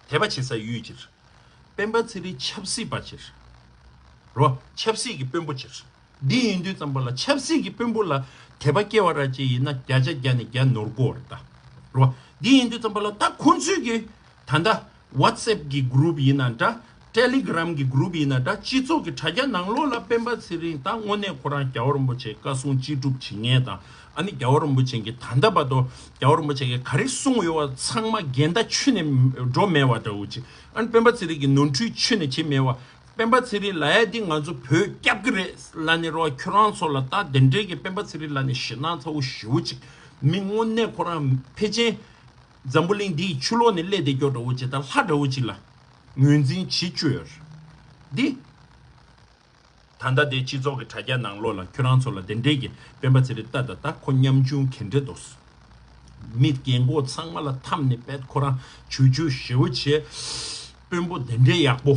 དད་པ་བྱེད་ས་ཡོད་ཅིག་སྤེན་པ་ཚེ་རིང་ཆབ་སྲིད་པ་ཅིག་རེད་བ། ཆབ་སྲིད་ཀྱི་དཔོན་པོ་ཅིག་འདི་ཡིན་དུས་ཙམ་པ་ལ་ཆབ་སྲིད་ཀྱི་དཔོན་པོ་ལ་དད་པ་སྐྱེ་བ་ར་ཅིག་ཡིན་ན་བརྒྱ་ཆ་བརྒྱ་ནས་བརྒྱ་ནོར་གོ་རེད་ད། རེད་བ། འདི་ཡིན་དུས་ཙམ་པ་ལ་ད་ཁོང་ཚོས་ཀྱི་ད་ལྟ་WhatsApp་གི་གུ་རུབ་ཡིན་ན་འདྲ། Telegram གི་གུ་རུབ་ཡིན་ན་འདྲ། སྤྱི་ཚོགས་ཀྱི་དྲ་རྒྱ་ནང་ལོགས་ལ་སྤེན་པ་ཚེ་རིང་ད་དངོས་གནས་ཁོ་རང་རྒྱལ་བ་རིན་པོ་ཆེའི་བཀའ་གསུང་ཅི་སྒྲུབ་བྱེད་མཁན་དང་། ཨ་ནི་རྒྱལ་བ་རིན་པོ་ཆེ་གི་ད་ལྟ་བར་དུ་རྒྱལ་བ་རིན་པོ་ཆེ་གི་ག་རེ་གསུངས་ཡོད་པ་ཚང་མ་འགལ་ཟླ་ཁྱོན་ནས་འགྲོ་མེད་པ་འདྲ་བོ་ཅིག་ཨ་ནི་སྤེན་པ་ཚེ་རིང་གི་ནོར་འཁྲུལ་ཁྱོན་ནས་བྱེད་མེད་པ། སྤེན་པ་ཚེ་རིང་ལབ་ཡ་འདི་ང་ཚོ་བོད་སྐྱབས་ཀྱི་རེད་ལབ་ནས་རོ། ཁྱོད་རང་ཚོ་ལ་ད་དེ་འདྲའི་གི་སྤེན་པ་ཚེ་རིང་ལབ་ནས་ཞེད་སྣང་ཚ་བོ་ཞེ་བོ་ཅིག་མི་དངོས་གནས་ཁོ་རང་ཕལ་ཆེར་འཛམ་བུ་གླིང་འདིའི་ཕྱི་ལོགས་ནས་སླེབས་བསྡད་རྒྱུ་འདྲ་བོ་ཅིག་དང་ལྷ་འདྲ་བོ་ཅིག་ལ་ངོས་འཛིན་བྱེད་བཅུག་ཡོད་རེད། འདི་ད་ལྟ་དེ་སྤྱི་ཚོགས་ཀྱི་དྲ་རྒྱ་ནང་ལོགས་ལ་ཁྱོད་རང་ཚོ་ལ་དེ་འདྲའི་གི་སྤེན་པ་ཚེ་རིང་ལྟ་ད་ལྟ་ཁོ་ཉམ་ཆུང་ག་འདྲ་འདུག་མི་རྒན་གོག་ཚང་མ་ལ་འཐམས་ནས་པད་ཁོ་རང་ཇུ་ཇུ་ཞེ་བོ་བྱས། དཔོན་པོ་དེ་འདྲའི་ཡག་པོ་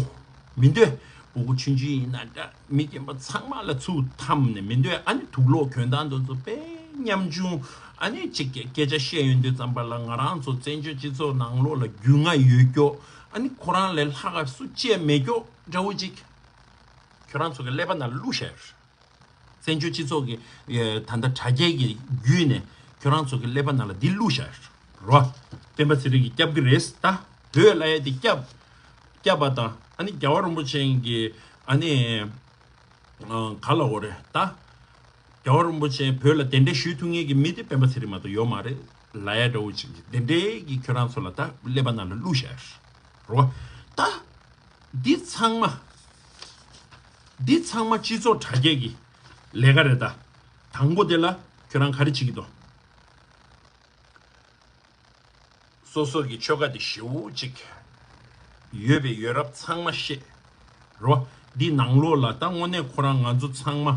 མི་འདོད། སྤུ་གུ་ཆུང་ཆུང་ཡིན་ན་འདྲ། མི་རྒན་པ་ཚང་མ་ལ་ཚུར་འཐམས་ནས་མི་འདོད། ཨ་ནི་དུག་ལོག་གྱོན་སྟངས་དེ་ཚོ་དཔེ་ཉམ་ཆུང་། ཨ་ནི་ཅིག་སྐད་ཆ་བཤད་ཡོང་དུས་ཙམ་པ་ལ་ང་རང་ཚོ་བཙན་བྱོལ་སྤྱི་ཚོགས་ནང་ལོགས་ལ་རྒྱུས་མངའ་ཡོད་རྒྱུ། ཨ་ནི་ཁོ་རང་ལས་ལྷག་ག་སུ་གཅིག་མེད་རྒྱུ་འདྲ་བོ་ཅིག་ཁྱོད་རང་ཚོ་གི་ཀླད་པ་ནང་ལ་བླུགས་བཞག་ཡོད་རེད། བཙན་བྱོལ་སྤྱི་ཚོགས་ཀྱི་ཨེ་ད་ལྟ་དྲ་རྒྱའི་གི་བརྒྱུད་ནས་ཁྱོད་རང་ཚོ་གི་ཀླད་པ་ནང་ལ་འདི་བླུགས་བཞག་ཡོད་རེད། སྤེན་པ་ཚེ་རིང་གི་སྐྱབས་ཀྱི་རེད་ད། བོད་ལ་ཡ་དེ་སྐྱབས་སྐྱབས་པ་དང་ཨ་ནི་རྒྱལ་བ་རིན་པོ་ཆེ་གི་ཨ་ནི་ཨ་ག་ལ་འོ་རེད་ད། རྒྱལ་བ་རིན་པོ་ཆེ་བོད་ལ་གདན་འདྲེན་ཞུ་ཐུབ་མཁན་གྱི་མི་དེ་སྤེན་པ་ཚེ་རིང་མ་གཏོགས་ཡོད་མ་རེད་ལབ་ཡ་འདྲ་བོ་ཅིག་གི་དེ་འདྲའི་གི་ཁྱོད་རང་ཚོ་ལ་ད་ཀླད་པ་ནང་ལ་བླུགས་བཞག་ཡོད་རེད་བ། ད། འདི་ཚང་མ། འདི་ཚང་མ་སྤྱི་ཚོགས་དྲ་རྒྱ་གི་ལས་ཀ་རེད་ད། དང་པོ་དེ་ལ་ཁྱོད་རང་ག་རེ་བྱེད་ཀྱི་འདུག་སོ་སོ་གི་ཆོལ་ཁ་དེ་ཞེ་པོ་ཅིག་ཡོད་པའི་ཡོད་རབས་ཚང་མ་བཤད་རོ། འདི་ནང་ལོགས་ལ་ད་དངོས་གནས་ཁོ་རང་ང་ཚོ་ཚང་མ་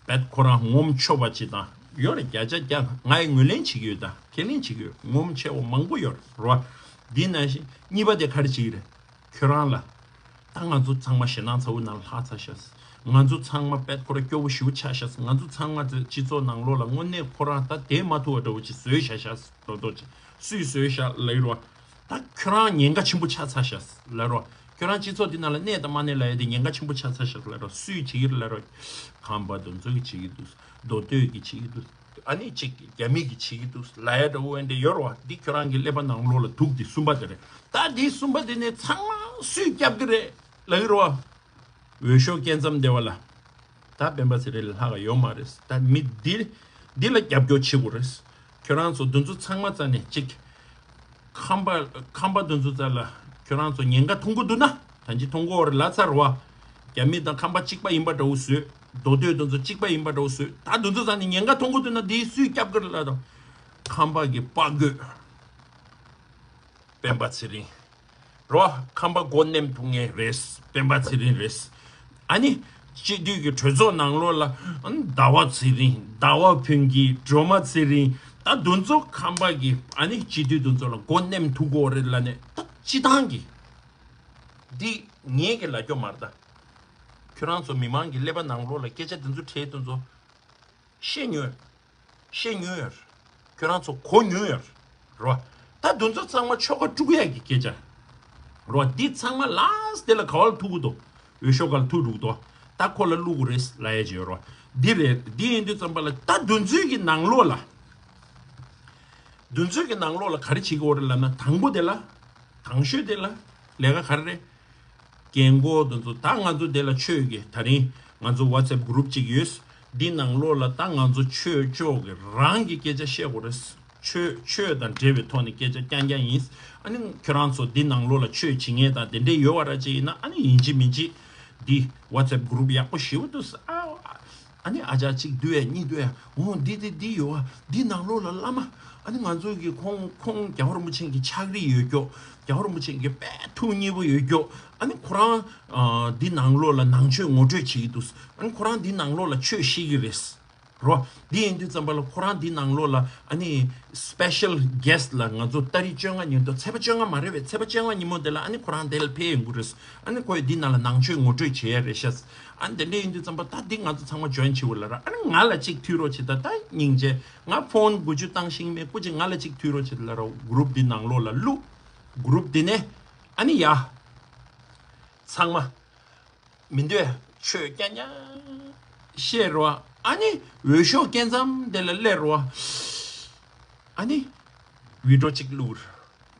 བད་ཁོ་རང་ངོམ་ཆོག་པ་ཅིག་དང་ཡོད་རེད། བརྒྱ་ཆ་བརྒྱ་ང་ཡི་ངོས་ལེན་བྱེད་ཀྱི་ཡོད། ད་ཁས་ལེན་བྱེད་ཀྱི་ཡོད། ངོམ་ཆེ་བོ་མང་པོ་ཡོད་རེད་རོ། འདི་ནང་བཞིན་གཉིས་པ་དེ་ག་རེ་བྱེད་ཀྱི་རེད། ཁྱོད་རང་ལ། ད་ང་ཚོ་ཚང་མ་ཞེད་སྣང་ཚ་བོ་ནང་ལྷག་ཚར་ཤག་ང་ཚོ་ཚང་མ་པད་ཁོ་ར་སྐྱོ་བོ་ཞེ་པོ་ཆགས་ཤག་ང་ཚོ་ཚང་མ་ཚོ་སྤྱི་ཚོགས་ནང་ལོགས་ལ་དངོས་གནས་ཁོ་རང་ད་བསྡད་མ་ཐུབ་པ་འདྲ་བོ་ཅིག་བཟོས་བཞག་ཤག་རྡོག་རྡོག་ཅིག་སུས་བཟོས་ཤག་ལབ་ཀྱི་རེད་བ། ད་ཁྱོད་རང་ཉེན་ཁ་ཆེན་པོ་ཆགས་ཚར་ཤག་ལབ་ཀྱི་རེད་བ། ཁྱོད་རང་སྤྱི་ཚོགས་འདི་ནང་ལ་གནས་དང་མ་གནས་ལབ་ཡ་དེ་ཉེན་ཁ་ཆེན་པོ་ཆགས་ཚར་ཤག་ལབ་ཀྱི་རེད་བ། སུས་བྱེད་ཀྱི་རེད་ལབ་ཀྱི་རེད་བ། ཁམས་པ་དེ་ཚོ་གིས་བྱེད་ཀྱི་འདུག་མདོ་སྟོད་ཀྱིས་བྱེད་ཀྱི་འདུག་ཨ་ནི་གཅིག་རྒྱ་མི་གིས་བྱེད་ཀྱི་འདུག་ལབ་ཡ་འདྲ་བོ་འདི་ཡོད་རེད་བ། འདི་ཁྱོད་རང་གི་ཀླད་པ་ནང་ལོགས་ལ་འདུག་འདི་གསུམ་པ་དེ་རེད། ད་འདི་གསུམ་པ་དེ་ནས་ཚང་མ་སུས་སྐྱབས་ཀྱི་རེད་ལབ་ཀྱི་རེད་བ། འོས་ཤོག་སྐྱོན་མཚམས་སྡེ་བ་ལ། ད་སྤེན་པ་ཚེ་རིང་ལས་ལྷག་ག་ཡོད་མ་རེད། ད་མི་འདི་འདི་ལ་རྒྱབ་སྐྱོར་བྱེད་དགོས་རེད། ཁྱོད་རང་ཚོ་འདི་ཚོ་ཚང་མ་རྩ་ནས་གཅིག་ཁམས་པ་ཁམས་པ་འདི་ཚོ་རྩ་ལ་ཁྱོད་རང་ཚོ་ཉེན་ཁ་མཐོང་གི་འདུག་ན་ད་ཅི་མཐོང་གི་ཡོད་རེད་ལབ་ཚར་བ། རྒྱ་མི་དང་ཁམས་པ་གཅིག་པ་ཡིན་པ་འདྲ་བོ་བཟོས། མདོ་སྟོད་འདི་ཚོ་གཅིག་པ་ཡིན་པ་འདྲ་བོ་བཟོས། ད་འདི་ཚོ་རྩ་ནས་ཉེན་ཁ་མཐོང་གི་འདུག་ན་འདི་སུས་སྐྱབས་ཀྱི་རེད་ལབ་དང་། ཁམས་པ་གི་དཔའ་རྒོད། སྤེན་པ་ཚེ་རིང་། རོ། ཁམས་པ་མགོ་ནེམ་ཐུག་ངེས་རེད། སྤེན་པ་ཚེ་རིང་རེད། ཨ་ནི། སྤྱི་འཐུས་ཀྱི་གྲོས་ཚོགས་ནང་ལོགས་ལ། ཨ་ནི་ཟླ་བ་ཚེ་རིང་། ཟླ་བ་ཕུན་སྐྱིད། སྒྲོལ་མ་ཚེ་རིང་། ད་འདུ་ཚོགས་ཁམས་པ་གི་ཨ་ནི་སྤྱི་འཐུས་འདུ་ཚོགས་ལ་མགོ་ནེམ་ཐུག་གོ་རེད་ལབ་ནས་ད་སྤྱི་བཏང་གི། འདི་ངས་ཀྱི་ལབ་རྒྱུ་མ་རེད་ད། ཁྱོད་རང་ཚོ་མི་མང་གི་ཀླད་པ་ནང་ལོགས་ལ་སྐད་ཆ་འདི་ཚོ་ཁྲལ་འདུ་ཚོགས། བཤད་ཉོན། བཤད་ཉོན་ཡོད། ཁྱོད་རང་ཚོ་གོ་ཉོན་ཡོད། རོ། ད་འདུ་ཚོགས་ཚང་མ་ཆོལ་ཁ་དཀྲུག་ཡག་གི་སྐད་ཆ། རོ། འདི་ཚང་མ་ལ་སྟེ་ལ་ག་བ་ལ་ཐུག་གི་འདུག་འོས་ཤོག་ག་ལ་ཐུག་འདུག་དོ། ད་ཁོ་ལ་བླུག་གི་རེད་ལབ་ཡ་ཅིག་ཡོད་རོ། འདི་རེད། འདི་ཡིན་དུས་ཙམ་པ་ལ་ད་འདུ་ཚོགས་ཀྱི་ནང་ལོགས་ལ། འདུ་ཚོགས་ཀྱི་ནང་ལོགས་ལ་ག་རེ་བྱེད་ཀྱི་ཡོད་རེད་ལབ་ན་དང་པོ་དེ་ལ། དང་ཤོས་དེ་ལ། ལས་ཀ་ག་རེ་རེད། རྒན་གོག་དེ་ཚོ་ད་ང་ཚོ་དེ་ལ་ཆོས་ཀྱི་ད་རིང་ང་ཚོ་WhatsApp group གཅིག་ཡོད། འདི་ནང་ལོགས་ལ་ད་ང་ཚོ་ཆོས་ཕྱོགས་ཀྱི་རང་གི་སྐད་ཆ་བཤད་དགོས་རེད། ཆོས་ཆོས་དང་འབྲེལ་བའི་ཐོག་ནས་སྐད་ཆ་རྐྱང་རྐྱང་ཡིན། ཨ་ནི་ཁྱོད་རང་ཚོ་འདི་ནང་ལོགས་ལ་ཆོས་བྱེད་མཁན་དང་དེ་འདྲས་ཡོད་པ་ར་ཅིག་ཡིན་ན་ཨ་ནི་ཡིན་གཅིག་མིན་གཅིག་འདི་WhatsApp group ཡག་པོ་ཞེ་པོ་འདུག་ཨ། ཨ་ནི་ཨ་ཅག་གཅིག་འདུག་ཨེ་གཉིས་འདུག་ཨེ། འོ་འདི་འདི་འདི་ཡོད་ཨ། འདི་ནང་ལོགས་ལ་བླ་མ། ཨ་ནི་ང་ཚོ་གི་ཁོང་ཁོང་རྒྱལ་བ་རིན་པོ་ཆེ་གི་ཕྱག་བྲིས་ཡོད་ཀྱོག་རྒྱལ་བ་རིན་པོ་ཆེ་གི་དཔེ་ཐུགས་མཉེས་པོ་ཡོད་ཀྱོག་ཨ་ནི་ཁོ་རང་འདི་ནང་ལོགས་ལ་ནང་ཆོས་ངོ་སྤྲོད་བྱེད་ཀྱི་འདུག་ཨ་ནི་ཁོ་རང་འདི་ནང་ལོགས་ལ་ཆོས་བཤད་ཀྱི་རེད། རོ། འདི་ཡིན་དུས་ཙམ་པ་ལ་ཁོ་རང་འདི་ནང་ལོགས་ལ་ཨ་ནི་special guest ལ་ང་ཚོ་ཏ་རིག་བཅོ་ལྔ་ཉིན་ཐོ་ཚེས་པ་བཅོ་ལྔ་མ་རེད་པས། ཚེས་པ་བཅོ་ལྔ་ཉིན་མོ་དེ་ལ་ཨ་ནི་ཁོ་རང་དེ་ལ་ཕེབས་ཡོང་གི་རེད། ཨ་ནི་ཁོས་འདི་ནང་ལ་ནང་ཆོས་ངོ་སྤྲོད་བྱེད་ཡ་རེད་ཤག་ཨ་ནི་དེ་འདྲ་ཡིན་དུས་ཙམ་པ་ད་འདི་ང་ཚོ་ཚང་མ་join བྱེད་དགོས་ལབ་ར། ཨ་ནི་ང་ལ་གཅིག་མཐུད་རོགས་བྱེད་ད། ད་སྙིང་རྗེ། ང་ཕོན་དགུ་བཅུ་བཏང་ཤེས་མེད། སྐུ་མཁྱེན་ང་ལ་གཅིག་མཐུད་རོགས་བྱེད་ལབ་ར། group འདི་ནང་ལོགས་ལ་བླུགས། group འདི་ནས་ཨ་ནི་ཡ། ཚང་མ། མི་འདོད་ཆོས་རྐྱང་རྐྱང་བཤད་རོ། ཨ་ནི་འོས་ཤོག་སྐད་མཚམས་དེ་ལ་སླེབས་རོ། ཨ་ནི་བི་ཌི་ཡོ་གཅིག་བླུགས།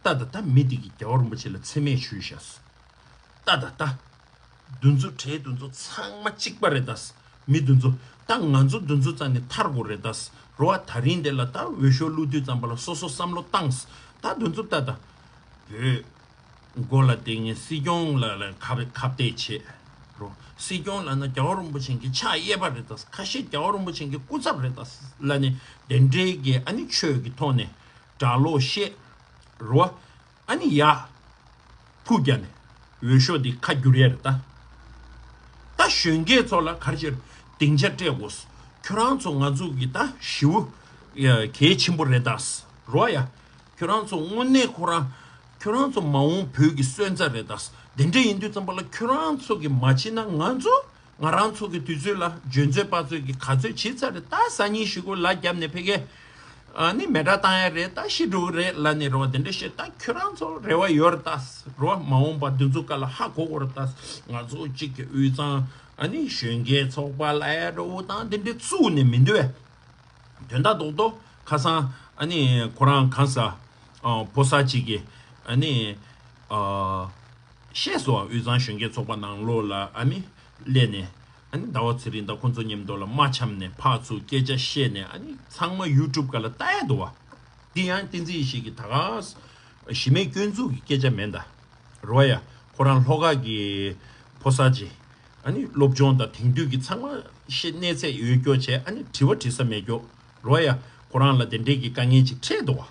ད་ད་ད་མི་དེ་གིས་རྒྱལ་བ་རིན་པོ་ཆེ་ལ་མཚན་སྨད་ཞུས་ཤག་ད་ད་ད་འདུ་འཛོམས་གྲས་འདུ་འཛོམས་ཚང་མ་གཅིག་པ་རེད་ད། མི་འདུ་འཛོམས་ད་ང་ཚོ་འདུ་འཛོམས་རྩ་ནས་ཐར་དགོས་རེད་ད། རོ། ཨ་ད་རིང་དེ་ལ་ད་འོས་ཤོག་བླུགས་དུས་ཙམ་པ་ལ་སོ་སོ་བསམ་བློ་བཏང་། ད་འདུ་འཛོམས་ད་ད་བོད། མགོ་ལ་བཏེགས་ངས་སྲིད་སྐྱོང་ལ་ལ་ཁ་ཁ་གཏད་བྱེད་རོ། སྲིད་སྐྱོང་ལབ་ན་རྒྱལ་བ་རིན་པོ་ཆེ་གི་ཕྱག་གཡས་པ་རེད་ད། ཁ་ཤས་རྒྱལ་བ་རིན་པོ་ཆེ་གི་སྐུ་ཚབ་རེད་ད་ལབ་ནས་དེ་འདྲའི་གི་ཨ་ནི་ཆོས་ཀྱི་ཐོག་ནས་གྲྭ་ལོག་བཤད་རོ། ཨ་ནི་ཡ་ཕུག་རྒྱག་ནས་འོས་ཤོག་འདི་ཁ་བསྒྱུར་ཡ་རེད་ད། ད་གཞོན་སྐྱེས་ཚོ་ལ་ག་རེ་བྱེད་སྡིངས་ཆ་སྤྲད་དགོས། ཁྱོད་རང་ཚོ་ང་ཚོ་གི་ད་ཞེ་པོ་གལ་ཆེན་པོ་རེད་ད་རོ། ཡ། ཁྱོད་རང་ཚོ་དངོས་གནས་ཁོ་རང་། ཁྱོད་རང་ཚོ་མ་འོངས་བོད་ཀྱི་སོན་རྩ་རེད་ད། དེ་འདྲ་ཡིན་དུས་ཙམ་པ་ལ་ཁྱོད་རང་ཚོ་གིས་མ་བྱེད་ན་ང་ཚོ། ང་རང་ཚོ་གི་དུས་ཚོད་ལ་འཇོན་ཚོད་དཔག་ཚོད་ཀྱིས་ག་ཚོད་བྱེད་ཚར་རེད་ད། སང་ཉིན་གཞུག་གུ་ལ་རྒྱབ་ནས་ཕ་གི་ཨ་ནི་མེ་སྲེག་བཏང་ཡ་རེད་ད། ཤི་འགྲོ་གི་རེད་ལབ་ནས་རེད་བ། དེ་འདྲ་བཤད་ད། ཁྱོད་རང་ཚོ་རེ་བ་ཡོད་རེད་ད་རེད་བ། མ་འོངས་པ་འདི་ཚོ་སྐབས་ལ་ཧ་གོ་དགོས་རེད་ད། ང་ཚོ་གཅིག་གི་དབུས་གཙང་ཨ་ནི་གཞོན་སྐྱེས་ཚོགས་པ་ལབ་ཡ་འདྲ་བོ་དང་དེ་འདྲ་བཙུགས་ནས་མི་འདོད། དོན་དག་རྡོག་རྡོག་ཁ་སང་ཨ་ནི་ཁོ་རང་གང་ཟག་ཨ་ཕོ་གསར་ཅིག་གིས་ཨ་ནི་ཨ་བཤད་སོང་། དབུས་གཙང་གཞོན་སྐྱེས་ཚོགས་པ་ནང་ལོགས་ལ་ཨ་ནི་སླེབས་ནས་ཨ་ནི་ཟླ་བ་ཚེ་རིང་དང་ཁོ་ཚོ་མཉམ་དུ་ལ་མ་འཆམ་ནས་ཕར་ཚུར་སྐད་ཆ་བཤད་ནས་ཨ་ནི་ཚང་མ་ཡུ་ཊུབ་སྒང་ལ་ལྟ་ཡ་འདུག་བ། འདི་ཡང་བསྟན་འཛིན་ཡེ་ཤེས་ཀྱིས་ད་ག་ས་གཞི་མེད་སྐྱོན་འཛུགས་ཀྱི་སྐད་ཆ་མིན་ད། རོ་ཡ། ཁོ་རང་ལྷོ་ཁ་གི་ཕོ་གསར་ཅིག་ཨ་ནི་སློབ་སྦྱོང་དང་དེང་དུས་ཀྱི་ཚང་མ་ཤེས། གནས་ཚད་ཡོད་སྐྱོ་བྱས། ཨ་ནི་དྲི་བ་དྲི་ས་མེད་སྐྱོ། རོ་ཡ། ཁོ་རང་ལ་དེ་འདྲས་ཀྱི་དཀའ་ངལ་ཅིག་འཕྲད་འདུག་བ།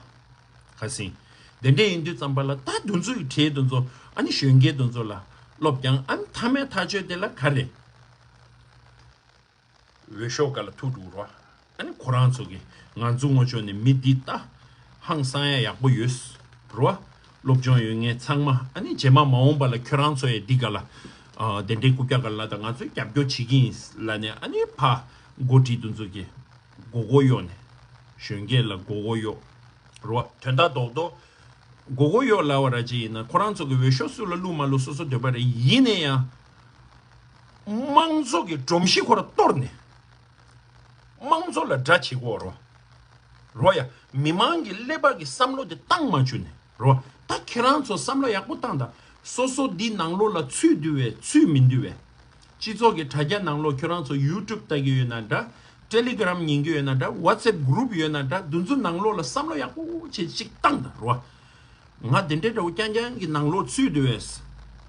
ཁ་སང་། དེ་འདྲས་ཡིན་དུས་ཙམ་པ་ལ་ད་འདུ་འཛོམས་ཀྱི་གྲས་འདུ་འཛོམས་ཨ་ནི་གཞོན་སྐྱེས་འདུ་འཛོམས་ལ་སློབ་ཀྱང་ཨ་ནི་མཐའ་མའི་ཐག་གཅོད་དེ་ལ་ག་རེ། འོས་ཤོག་སྒང་ལ་ཐུག་འགྲོ་རོགས། ཨ་ནི་ཁོ་རང་ཚོ་གིས་ང་ཚོ་ངོ་ཅོག་ནས་མི་འདི་ལྟ་ཧང་སང་ཡ་ཡག་པོ་ཡོད་རོགས། སློབ་སྦྱོང་ཡོད་མཁན་ཚང་མ། ཨ་ནི་རྗེས་མ་མ་འོངས་པ་ལ་ཁྱོད་རང་ཚོ་ཡ་འདི་སྒང་ལ་ཨ་དེ་འདྲའི་རྐུབ་བཀྱག་སྒང་ལ་ད་ང་ཚོས་རྒྱབ་སྐྱོར་བྱེད་ཀྱི་ཡིན་ལབ་ནས་ཨ་ནི་ཕ་འགོ་ཁྲིད་དེ་ཚོ་གིས་མགོ་སྐོར་གཡོག་ནས་གཞོན་སྐྱེས་ལ་མགོ་སྐོར་གཡོག་རོགས། དོན་དག་རྡོག་རྡོག་མགོ་སྐོར་གཡོག་ལབ་པ་ར་ཅིག་ཡིན་ན་ཁོ་རང་ཚོ་གི་འོས་ཤོག་སུ་ལ་བླུགས་མ་བླུགས་སོ་སོ་འདོད་པ་རེད། ཡིན་ན་ཡང་། དམངས་གཙོ་གི་སྒྲོམ་གཞི་ཁོ་ར་གཏོར་ནས། དམངས་གཙོ་ལ་དགྲ་བྱེད་ཀྱི་ཡོད་རོ། རོ་ཡ། མི་མང་གི་ཀླད་པ་གི་བསམ་བློ་དེ་བཏང་མ་བཅུག་ནས་རོ། ད་ཁྱེད་རང་ཚོ་བསམ་བློ་ཡག་པོ་བཏང་ད། སོ་སོ་འདི་ནང་ལོགས་ལ་ཚུད་འདུག་བས་ཚུད་མི་འདུག་བས། སྤྱི་ཚོགས་ཀྱི་དྲ་རྒྱ་ནང་ལོགས་ཁྱོད་རང་ཚོ་ཡུ་ཊུབ་ལྟ་གི་ཡོད་ན་འདྲ། ཊེ་ལི་གྷི་རམ་ཉན་གི་ཡོད་ན་འདྲ། ཝ་ཊི་སེབ་གུ་རུབ་ཡོད་ན་འདྲ། འདུ་འཛོམས་ནང་ལོགས་ལ་བསམ་བློ་ཡག་པོ་བྱེད་ཅིག་བཏང་ད་རོ། ང་དེ་འདྲའི་འདྲ་བོ་རྐྱང་རྐྱང་གི་ནང་ལོགས་ཚུད་འདུག་བས།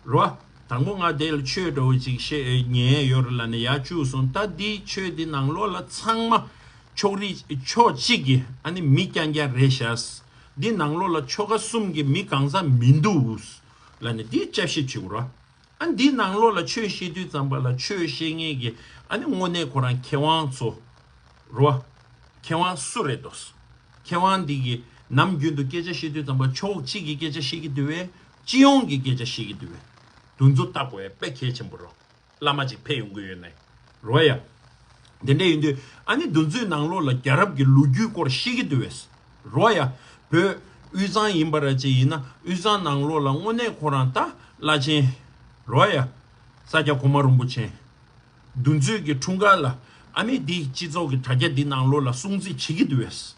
རོ། དང་པོ་ང་དེ་ལ་ཆོས་འདྲ་བོ་ཅིག་བཤད་ཉན་ཡོད་རེད་ལབ་ནས་ཡར་བཅུག་སོང་། ད་འདིའི་ཆོས་འདི་ནང་ལོགས་ལ་ཚང་མ་ཕྱོགས་རིས་ཕྱོགས་གཅིག་གི་ཨ་ནི་མི་རྐྱང་རྐྱང་རེད་ཤག་འདི་ནང་ལོགས་ལ་ཆོལ་ཁ་གསུམ་གྱི་མི་གང་ཟག་མི་འདུག་ལབ་ནས་འདི་དཔྱད་ཞིབ་བྱེད་དགོས་རོ། ཨ་འདིའི་ནང་ལོགས་ལ་ཆོས་བཤད་དུས་ཙམ་པ་ལ་ཆོས་བཤད་མཁན་གྱི་ཨ་ནི་དངོས་གནས་ཁོ་རང་མཁས་དབང་ཚོ་རོ། མཁས་དབང་སུ་རེད་དོ། མཁས་དབང་འདི་གིས་ནམ་རྒྱུན་དུ་སྐད་ཆ་བཤད་དུས་ཙམ་པ་ཕྱོགས་གཅིག་གི་སྐད་ཆ་བཤད་ཀྱི་འདུག་བས། སྤྱི་ཡོངས་ཀྱི་སྐད་ཆ་བཤད་ཀྱི་འདུག་བས། འདུ་འཛོམས་ལྟ་དགོས་ཡ་དཔེ་གལ་ཆེན་པོ་རོ། བླ་མ་ཅིག་ཕེབས་ཡོང་གི་ཡོད་ནའི་རོ་ཡ། དེ་འདྲ་ཡིན་དུས་ཨ་ནི་འདུ་འཛོམས་ནང་ལོགས་ལ་རྒྱལ་རབས་ཀྱི་ལོ་རྒྱུས་སྐོར་བཤད་ཀྱི་འདུག་བས། རོ་ཡ། བོད་དབུས་གཙང་ཡིན་པ་ར་ཅིག་ཡིན་ན་དབུས་གཙང་ནང་ལོགས་ལ་དངོས་གནས་ཁོ་རང་ད་བླ་ཆེན་རོ་ཡ། ས་སྐྱ་གོང་མ་རིན་པོ་ཆེ། འདུ་འཛོམས་ཀྱི་འཁྲུངས་སྐར་ལ་ཨ་ནི་འདི་སྤྱི་ཚོགས་ཀྱི་དྲ་རྒྱ་འདི་ནང་ལོགས་ལ་སྲུང་བརྩི་བྱེད་ཀྱི་འདུག་བས།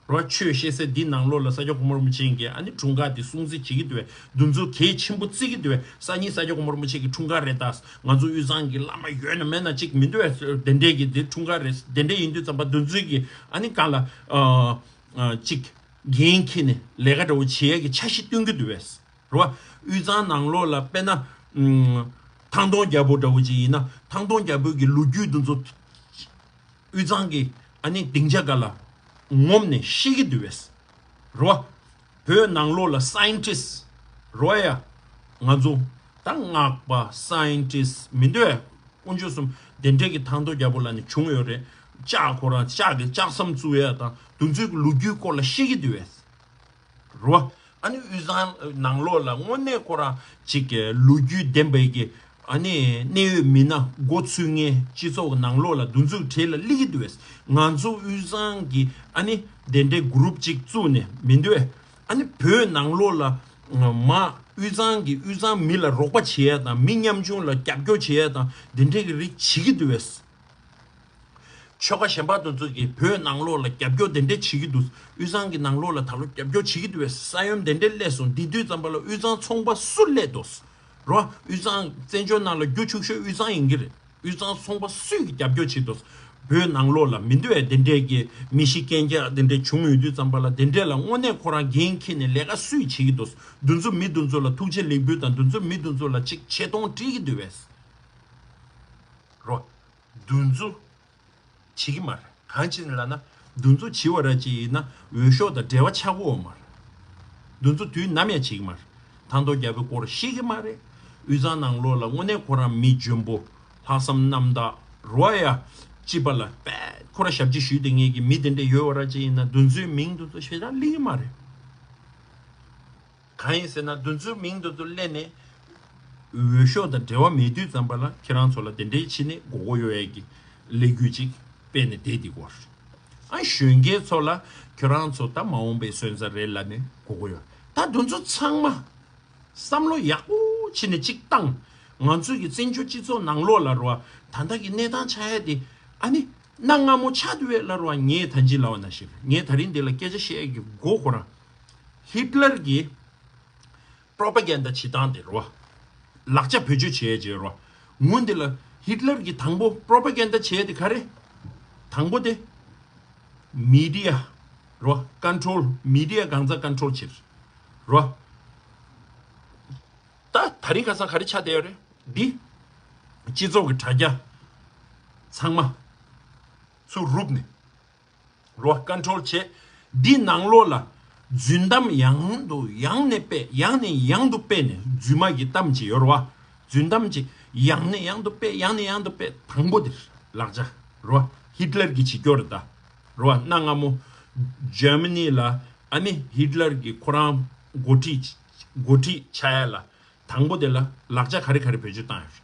རོ། ཆོས་བཤད་སའི་འདི་ནང་ལོགས་ལ་ས་སྐྱ་གོང་མ་རིན་པོ་ཆེ་གི་ཨ་ནི་འཁྲུངས་སྐར་འདི་སྲུང་བརྩི་བྱེད་ཀྱི་འདུག་བས། འདུ་འཛོམས་གལ་ཆེན་པོ་བརྩི་གི་འདུག་བས། སང་ཉིན་ས་སྐྱ་གོང་མ་རིན་པོ་ཆེ་གི་འཁྲུངས་སྐར་རེད་ད། ང་ཚོ་དབུས་གཙང་གི་བླ་མ་ཡོད་ན་མེད་ན་གཅིག་མི་འདུག་བས། དེ་འདྲས་ཀྱི་འདི་འཁྲུངས་སྐར་རེད། དེ་འདྲས་ཡིན་དུས་ཙམ་པ་འདུ་འཛོམས་ཀྱི་ཨ་ནི་གང་ལ་ཨ་ཨ་གཅིག་འགན་འཁྱེར་ནས་ལས་ཀ་འདྲ་བོ་བྱེད་ཡས་ཀྱི་འཆར་གཞི་བཏོན་གྱི་འདུག་བས། རོ། དབུས་གཙང་ནང་ལོགས་ལ་དཔེར་ན་ཨམ་ཐང་སྟོང་རྒྱལ་པོ་འདྲ་བོ་ཅིག་ཡིན་ན་ཐང་སྟོང་རྒྱལ་པོའི་གི་ལོ་རྒྱུས་འདི་ཚོ་དབུས་གཙང་གི་ཨ་ནི་སྡིངས་ཆ་སྒང་ལ་ངོམ་ནས་བཤད་ཀྱི་འདུག་བས། རོ། བོད་ནང་ལོགས་ལ་སའིན་ཊིསི་རོ་ཡ། ང་ཚོ་ད་སྔགས་པ་སའིན་ཊིསི་མི་འདུག་བས། དཀོན་མཆོག་གསུམ་དེ་འདྲས་ཀྱི་ཐང་སྟོང་རྒྱལ་པོ་ལ་ནི་བྱུང་ཡོད་རེད། ལྕགས་ཁོ་རང་ལྕགས་ཀྱི་ལྕགས་ཟམ་བཙུགས་ཡ་དང་དེ་ཚོའི་ལོ་རྒྱུས་སྐོར་ལ་བཤད་ཀྱི་འདུག་བས། རེད་བ། ཨ་ནི་དབུས་གཙང་ནང་ལོགས་ལ་དངོས་གནས་ཁོ་རང་ཅིག་གི་ལོ་རྒྱུས་ལྡན་པའི་གི་ཨ་ནི་གནད་ཡོད་མི་སྣ་འགོ་ཚུགས་མཁན་སྤྱི་ཚོགས་ཀྱི་ནང་ལོགས་ལ་དེ་ཚོའི་གྲས་ལ་སླེབས་ཀྱི་འདུག་བས། ང་ཚོ་དབུས་གཙང་གི་ཨ་ནི་དེ་འདྲའི་གུ་རུབ་ཅིག་བཙུགས་ནས་མི་འདུག་བས། ཨ་ནི་བོད་ནང་ལོགས་ལ་མ་དབུས་གཙང་གི་དབུས་གཙང་མི་ལ་རོགས་པ་བྱེད་ཡ་དང་མི་ཉམ་ཆུང་ལ་རྒྱབ་སྐྱོར་བྱེད་ཡ་དང་དེ་འདྲའི་གི་རིགས་བྱེད་ཀྱི་འདུག་བས། ཆོལ་ཁ་གཞན་པ་དེ་ཚོ་གིས་བོད་ནང་ལོགས་ལ་རྒྱབ་སྐྱོར་དེ་འདྲས་བྱེད་ཀྱི་འདུག་དབུས་གཙང་གི་ནང་ལོགས་ལ་ད་ལོ་རྒྱབ་སྐྱོར་བྱེད་ཀྱི་འདུག་བས། ས་ཡོམ་དེ་འདྲས་སླེབས་སོང་། དེ་དུས་ཙམ་པ་ལ་དབུས་གཙང་ཚོང་པ་སུ་སླེབས་འདུག་རོ། དབུས་གཙང་བཙན་བྱོལ་ནང་ལ་རྒྱུ་ཕྱུག་ཤོས་དབུས་གཙང་ཡིན་གྱི་རེད། དབུས་གཙང་ཚོང་པ་སུས་ཀྱིས་རྒྱབ་སྐྱོར་བྱེད་འདུག་བོད་ནང་ལོགས་ལ་མི་འདུག་བས། དེ་འདྲས་ཀྱི་མི་ཤི་རྐྱེན་རྒྱག་དེ་འདྲས་བྱུང་ཡོད་དུས་ཙམ་པ་ལ་དེ་འདྲས་ལ་དངོས་གནས་ཁོ་རང་འགན་འཁྱེར་ནས་ལས་ཀ་སུས་བྱེད་ཀྱི་འདུག་དེ་ཚོ་མི་དེ་ཚོ་ལ་ཐུགས་རྗེ་ལེགས་འབུལ་དང་དེ་ཚོ་མི་དེ་ཚོ་ལ་ཅིག་ཆེ་མཐོང་སྤྲད་ཀྱི་འདུག་བས། རོ། དེ་ཚོ་བྱེད་ཀྱི་མ་རེད། གང་བྱས་ནས་ལབ་ན་དེ་ཚོ་བྱེད་པ་ར་ཅིག་ཡིན་ན་འོས་ཤོག་དང་འབྲེལ་བ་ཆགས་ཀྱི་ཡོད་མ་རེད། དེ་ཚོ་དུས་ནམ་ཡང་བྱེད་ཀྱི་མ་རེད། ཐང་ཐོག་རྒྱལ་པོའི་སྐོར་ཤེས་ཀྱི་མ་རེད། དབུས་གཙང་ནང་ལོགས་ལ་དངོས་གནས་ཁོ་རང་མི་འཇོན་པོ་ལྷག་བསམ་རྣམ་དག་རོ་ཡ་སྐྱིད་པ་ལ་པད་ཁོ་རང་ཞབས་ཕྱི་ཞུས་བསྡད་མཁན་གྱི་མི་དེ་འདྲ་ཡོད་པ་ར་ཅིག་ཡིན་ན་དེ་ཚོའི་མིང་དེ་ཚོ་ཞེ་དྲག་གླེང་གི་མ་རེད། གང་ཡིན་ཟེར་ན་དེ་ཚོའི་མིང་དེ་ཚོ་གླེང་ནས་འོས་ཤོག་དང་འབྲེལ་བ་མེད་དུས་ཙམ་པ་ལ་ཁྱེད་རང་ཚོ་ལ་དེ་འདྲའི་ཕྱི་ནས་མགོ་སྐོར་གཡོག་ཡས་ཀྱི་ལས་འགུལ་ཅིག་སྤེལ་ནས་བསྡད་འདུག་གོ། ཨ་གཞོན་སྐྱེས་ཚོ་ལ་ཁྱེད་རང་ཚོ་ད་མ་འོངས་པའི་སོན་རྩ་རེད་ལབ་ནས་མགོ་སྐོར་གཡོག་ད་དེ་ཚོ་ཚང་མ་བསམ་བློ་ཡག་པོ་བྱས་ནས་ཅིག་བཏང་། ང་ཚོའི་གི་བཙན་བྱོལ་སྤྱི་ཚོགས་ནང་ལོགས་ལ་རོ་ད་ལྟ་གི་གནས་སྟངས་ཆགས་ཡ་དེ་ཨ་ནི་གནའ་སྔ་མོ་ཆགས་འདུག་བས་ལབ་རོ། ངས་ད་ཅི་ལབ་པ་ནང་བཞིན་ངས་ད་རིང་འདི་ལ་སྐད་ཆ་བཤད་ཡ་གི་མགོ་ཁོ་རང་ཧི་ཊི་ལར་གྱི་པྲོ་པ་གན་ཌ་བྱེད་སྟངས་དེ་རོ། ལག་ཆ་བེད་སྤྱོད་བྱེད་ཡས་བྱེད་རོ། ངུ་འདི་ལ་ཧི་ཊི་ལར་གྱི་དང་པོ་པྲོ་པ་གན་ཌ་བྱེད་ཡས་དེ་ག་རེ། དང་པོ་དེ་མི་ཌི་ཡ་རོ། ཀོན་ཊོལ། མི་ཌི་ཡ་གང་ཚ་ཀོན་ཊོལ་བྱེད་རོ། ད་ད་རིང་ཁ་སང་ག་རེ་ཆགས་བསྡད་ཡོད་རེད། འདི་སྤྱི་ཚོགས་ཀྱི་དྲ་རྒྱ་ཚང་མ་ཚུར་རུབ་ནས། རོ། ཀོན་ཊོལ་བྱེད། འདི་ནང་ལོགས་ལ་རྫུན་གཏམ་ཡང་དུ་ཡང་ནས་སྤེལ། ཡང་ནས་ཡང་དུ་སྤེལ་ནས་རྫུན་མ་གི་གཏམ་ཅིག་ཡོད་རེད་བ། རྫུན་གཏམ་ཅིག་ཡང་ནས་ཡང་དུ་སྤེལ། ཡང་ནས་ཡང་དུ་སྤེལ། དང་པོ་དེ་ལག་ཆ་རོ། ཧི་ཊི་ལར་གྱིས་བྱེད་རྒྱུ་རེད་ད། རོ། གནའ་སྔ་མོ་འཇར་མ་ནི་ལ་ཨ་ནི་ཧི་ཊི་ལར་གྱིས་ཁོ་རང་འགོ་ཁྲིད་འགོ་ཁྲིད་ཆགས་ཡ་ལ། དང་པོ་དེ་ལ་ལག་ཆ་ག་རེ་ག་རེ་བེད་སྤྱོད་བཏང་ཡོད།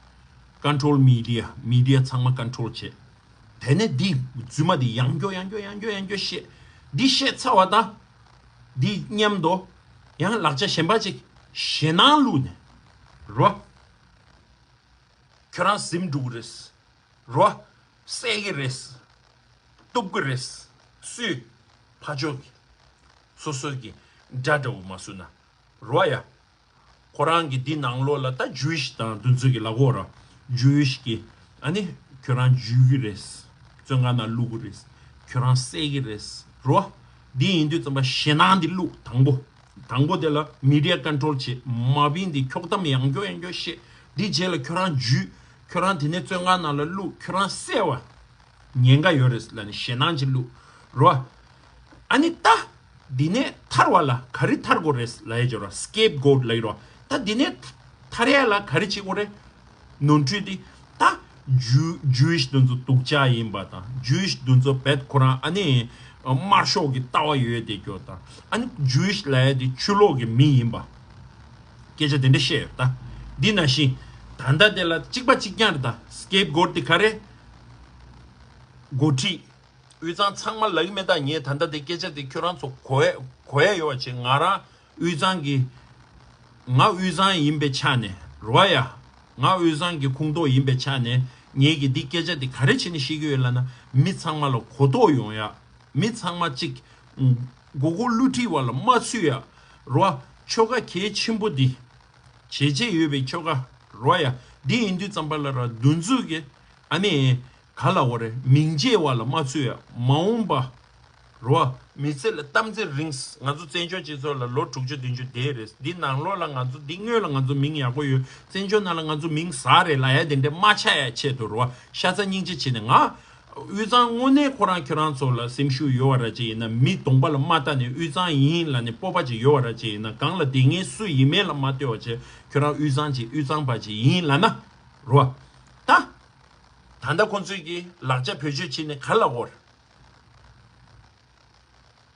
ཀོན་ཊོལ་མི་ཌི་ཡ། མི་ཌི་ཡ་ཚང་མ་ཀོན་ཊོལ་བྱེད། དེ་ནས་འདི་རྫུན་མ་འདི་ཡང་སྐྱོ་ཡང་སྐྱོ་ཡང་སྐྱོ་ཡང་སྐྱོ་བཤད། འདི་བཤད་ཚར་བ་དང་། འདི་མཉམ་དུ་ཡང་ལག་ཆ་གཞན་པ་ཅིག་ཞེད་སྣང་བླུགས་ནས་རོ། ཁྱོད་རང་ཟིན་འགྲོ་གི་རེད། རོ། བསད་ཀྱི་རེད། གཏུབ་ཀྱི་རེད། སུས། ཕར་ཕྱོགས་ཀྱི། སོ་སོ་གི་དགྲ་འདྲ་བོ་མ་བཟོས་ན། རོ་ཡ། ཁོ་རང་གི་འདི་ནང་ལོགས་ལ་ད་ཇུའི་ཤི་དང་དེ་ཚོ་གི་ལབ་ཀྱི་ཡོད་རེད། ཇུའི་ཤི་གི་ཨ་ནི་ཁྱོད་རང་འཇུ་གི་རེད། བཙོན་ཁང་ནང་བླུག་གི་རེད། ཁྱོད་རང་བསད་ཀྱི་རེད། རོ། འདི་ཡིན་དུས་ཙམ་པ་ཞེད་སྣང་འདི་བླུགས། དང་པོ། དང་པོ་དེ་ལ་མི་ཌི་ཡ་ཀོན་ཊོལ་བྱེད། མ་བིན་འདི་འཁྱོག་གཏམ་ཡང་སྐྱོ་ཡང་སྐྱོ་བཤད། འདི་རྗེས་ལ་ཁྱོད་རང་འཇུ། ཁྱོད་རང་དེ་ནས་བཙོན་ཁང་ནང་ལ་བླུག་ཁྱོད་རང་བསད་པ་ཉེན་ཁ་ཡོད་རེད་ལབ་ནས་ཞེད་སྣང་ཅིག་བླུགས། རོ། ཨ་ནི་ད། འདི་ནས་ཐར་བ་ལ་ག་རེ་ཐར་དགོས་རེད་ལབ་ཡས་ཅིག་རོ། སི་ཀེབ་གོཊ་ལབ་ཀྱི་རོ། ད་འདི་ནས་ཐར་ཡ་ལ་ག་རེ་བྱེད་དགོས་རེད། ནོར་འཁྲུལ་འདི་ད་ཇུ་ཇུའི་ཤི་དེ་ཚོ་སྡུག་ཅག་ཡིན་པ་དང་ཇུའི་ཤི་དེ་ཚོ་བེད་ཁོ་རང་ཨ་ནི་དམར་ཤོག་གི་ལྟ་བ་ཡོད་དེ་སྐྱོ་དང་ཨ་ནི་ཇུའི་ཤི་ལབ་ཡ་དེ་ཆུ་ལོག་གི་མི་ཡིན་པ། སྐད་ཆ་དེ་འདྲ་བཤད་ཡོད་ད། འདི་ནང་བཞིན་ད་ལྟ་དེ་ལ་གཅིག་པ་གཅིག་རྐྱང་རེད་ད། སི་ཀེབ་གོཊ་དེ་ག་རེ། འགོ་ཁྲིད། དབུས་གཙང་ཚང་མ་ལབ་ཀྱི་མེད་ད། ངས་ད་ལྟ་དེ་སྐད་ཆ་དེ་ཁྱོད་རང་ཚོ་གོ་ཡ་གོ་ཡ་ཡོད་པ་བྱས། ང་རང་དབུས་གཙང་གི་ང་དབུས་གཙང་ཡིན་པའི་ཆ་ནས་རོ་ཡ། ང་དབུས་གཙང་གི་ཁོངས་གཏོགས་ཡིན་པའི་ཆ་ནས་ངས་ཀྱི་འདི་སྐད་ཆ་དེ་ག་རེ་བྱས་ནས་བཤད་ཀྱི་ཡོད་ལབ་ན། མི་ཚང་མ་ལ་གོ་རྟོགས་ཡོང་ཡ། མི་ཚང་མ་གཅིག་མགོ་སྐོར་བསླུ་བྲིད་བ་ལ་མ་ཚུད་ཡ། རོ། ཆོལ་ཁ་གལ་ཆེན་པོ་འདི། བྱས་རྗེས་ཡོད་པའི་ཆོལ་ཁ་རོ་ཡ། འདི་ཡིན་དུས་ཙམ་པ་ལ་ར་འདུ་འཛོམས་ཀྱི་ཨ་ནི་ག་ལ་འོ་རེད། མིང་རྗེས་བ་ལ་མ་ཚུད་ཡ། མ་འོངས་པ་རོ། མི་ཚེ་ལ་གཏམ་ཚེ་རིང་། ང་ཚོ་བཙན་བྱོལ་སྤྱི་ཚོགས་ལ་ལོ་དྲུག་ཅུ་བདུན་ཅུ་བསྡད་རེད། འདི་ནང་ལོགས་ལ་ང་ཚོ་འདི་སྔོན་ལ་ང་ཚོ་མིང་ཡག་པོ་ཡོད། བཙན་བྱོལ་ནང་ལ་ང་ཚོ་མིང་ཟ་རེད་ལབ་ཡ་དེ་འདྲ་མ་ཆགས་ཡ་ཆེད་དུ་རོ། ཤ་ཚ་སྙིང་རྗེ་བྱས་ནས་ང་། དབུས་གཙང་དངོས་གནས་ཁོ་རང་ཁྱོད་རང་ཚོ་ལ་སེམས་ཤུགས་ཡོད་པ་ར་ཅིག་ཡིན་ན། མི་གདོང་པ་ལ་མ་ལྟ་ནས་དབུས་གཙང་ཡིན་ལབ་ནས་སྤོབས་པ་ཅིག་ཡོད་པ་ར་ཅིག་ཡིན་ན། སྒང་ལ་དེ་ངས་སུ་ཡིན་མིན་ལ་མ་ལྟོས་པ་བྱས་ཁྱོད་རང་དབུས་གཙང་ཅིག་དབུས་གཙང་པ་ཅིག་ཡིན་ལབ་ན་རོ། ད་ ད་ལྟ་ཁོང་ཚོས་ཀྱི་ལག་ཆ་བེད་སྤྱོད་བྱས་ནས་ག་ལ་འོར།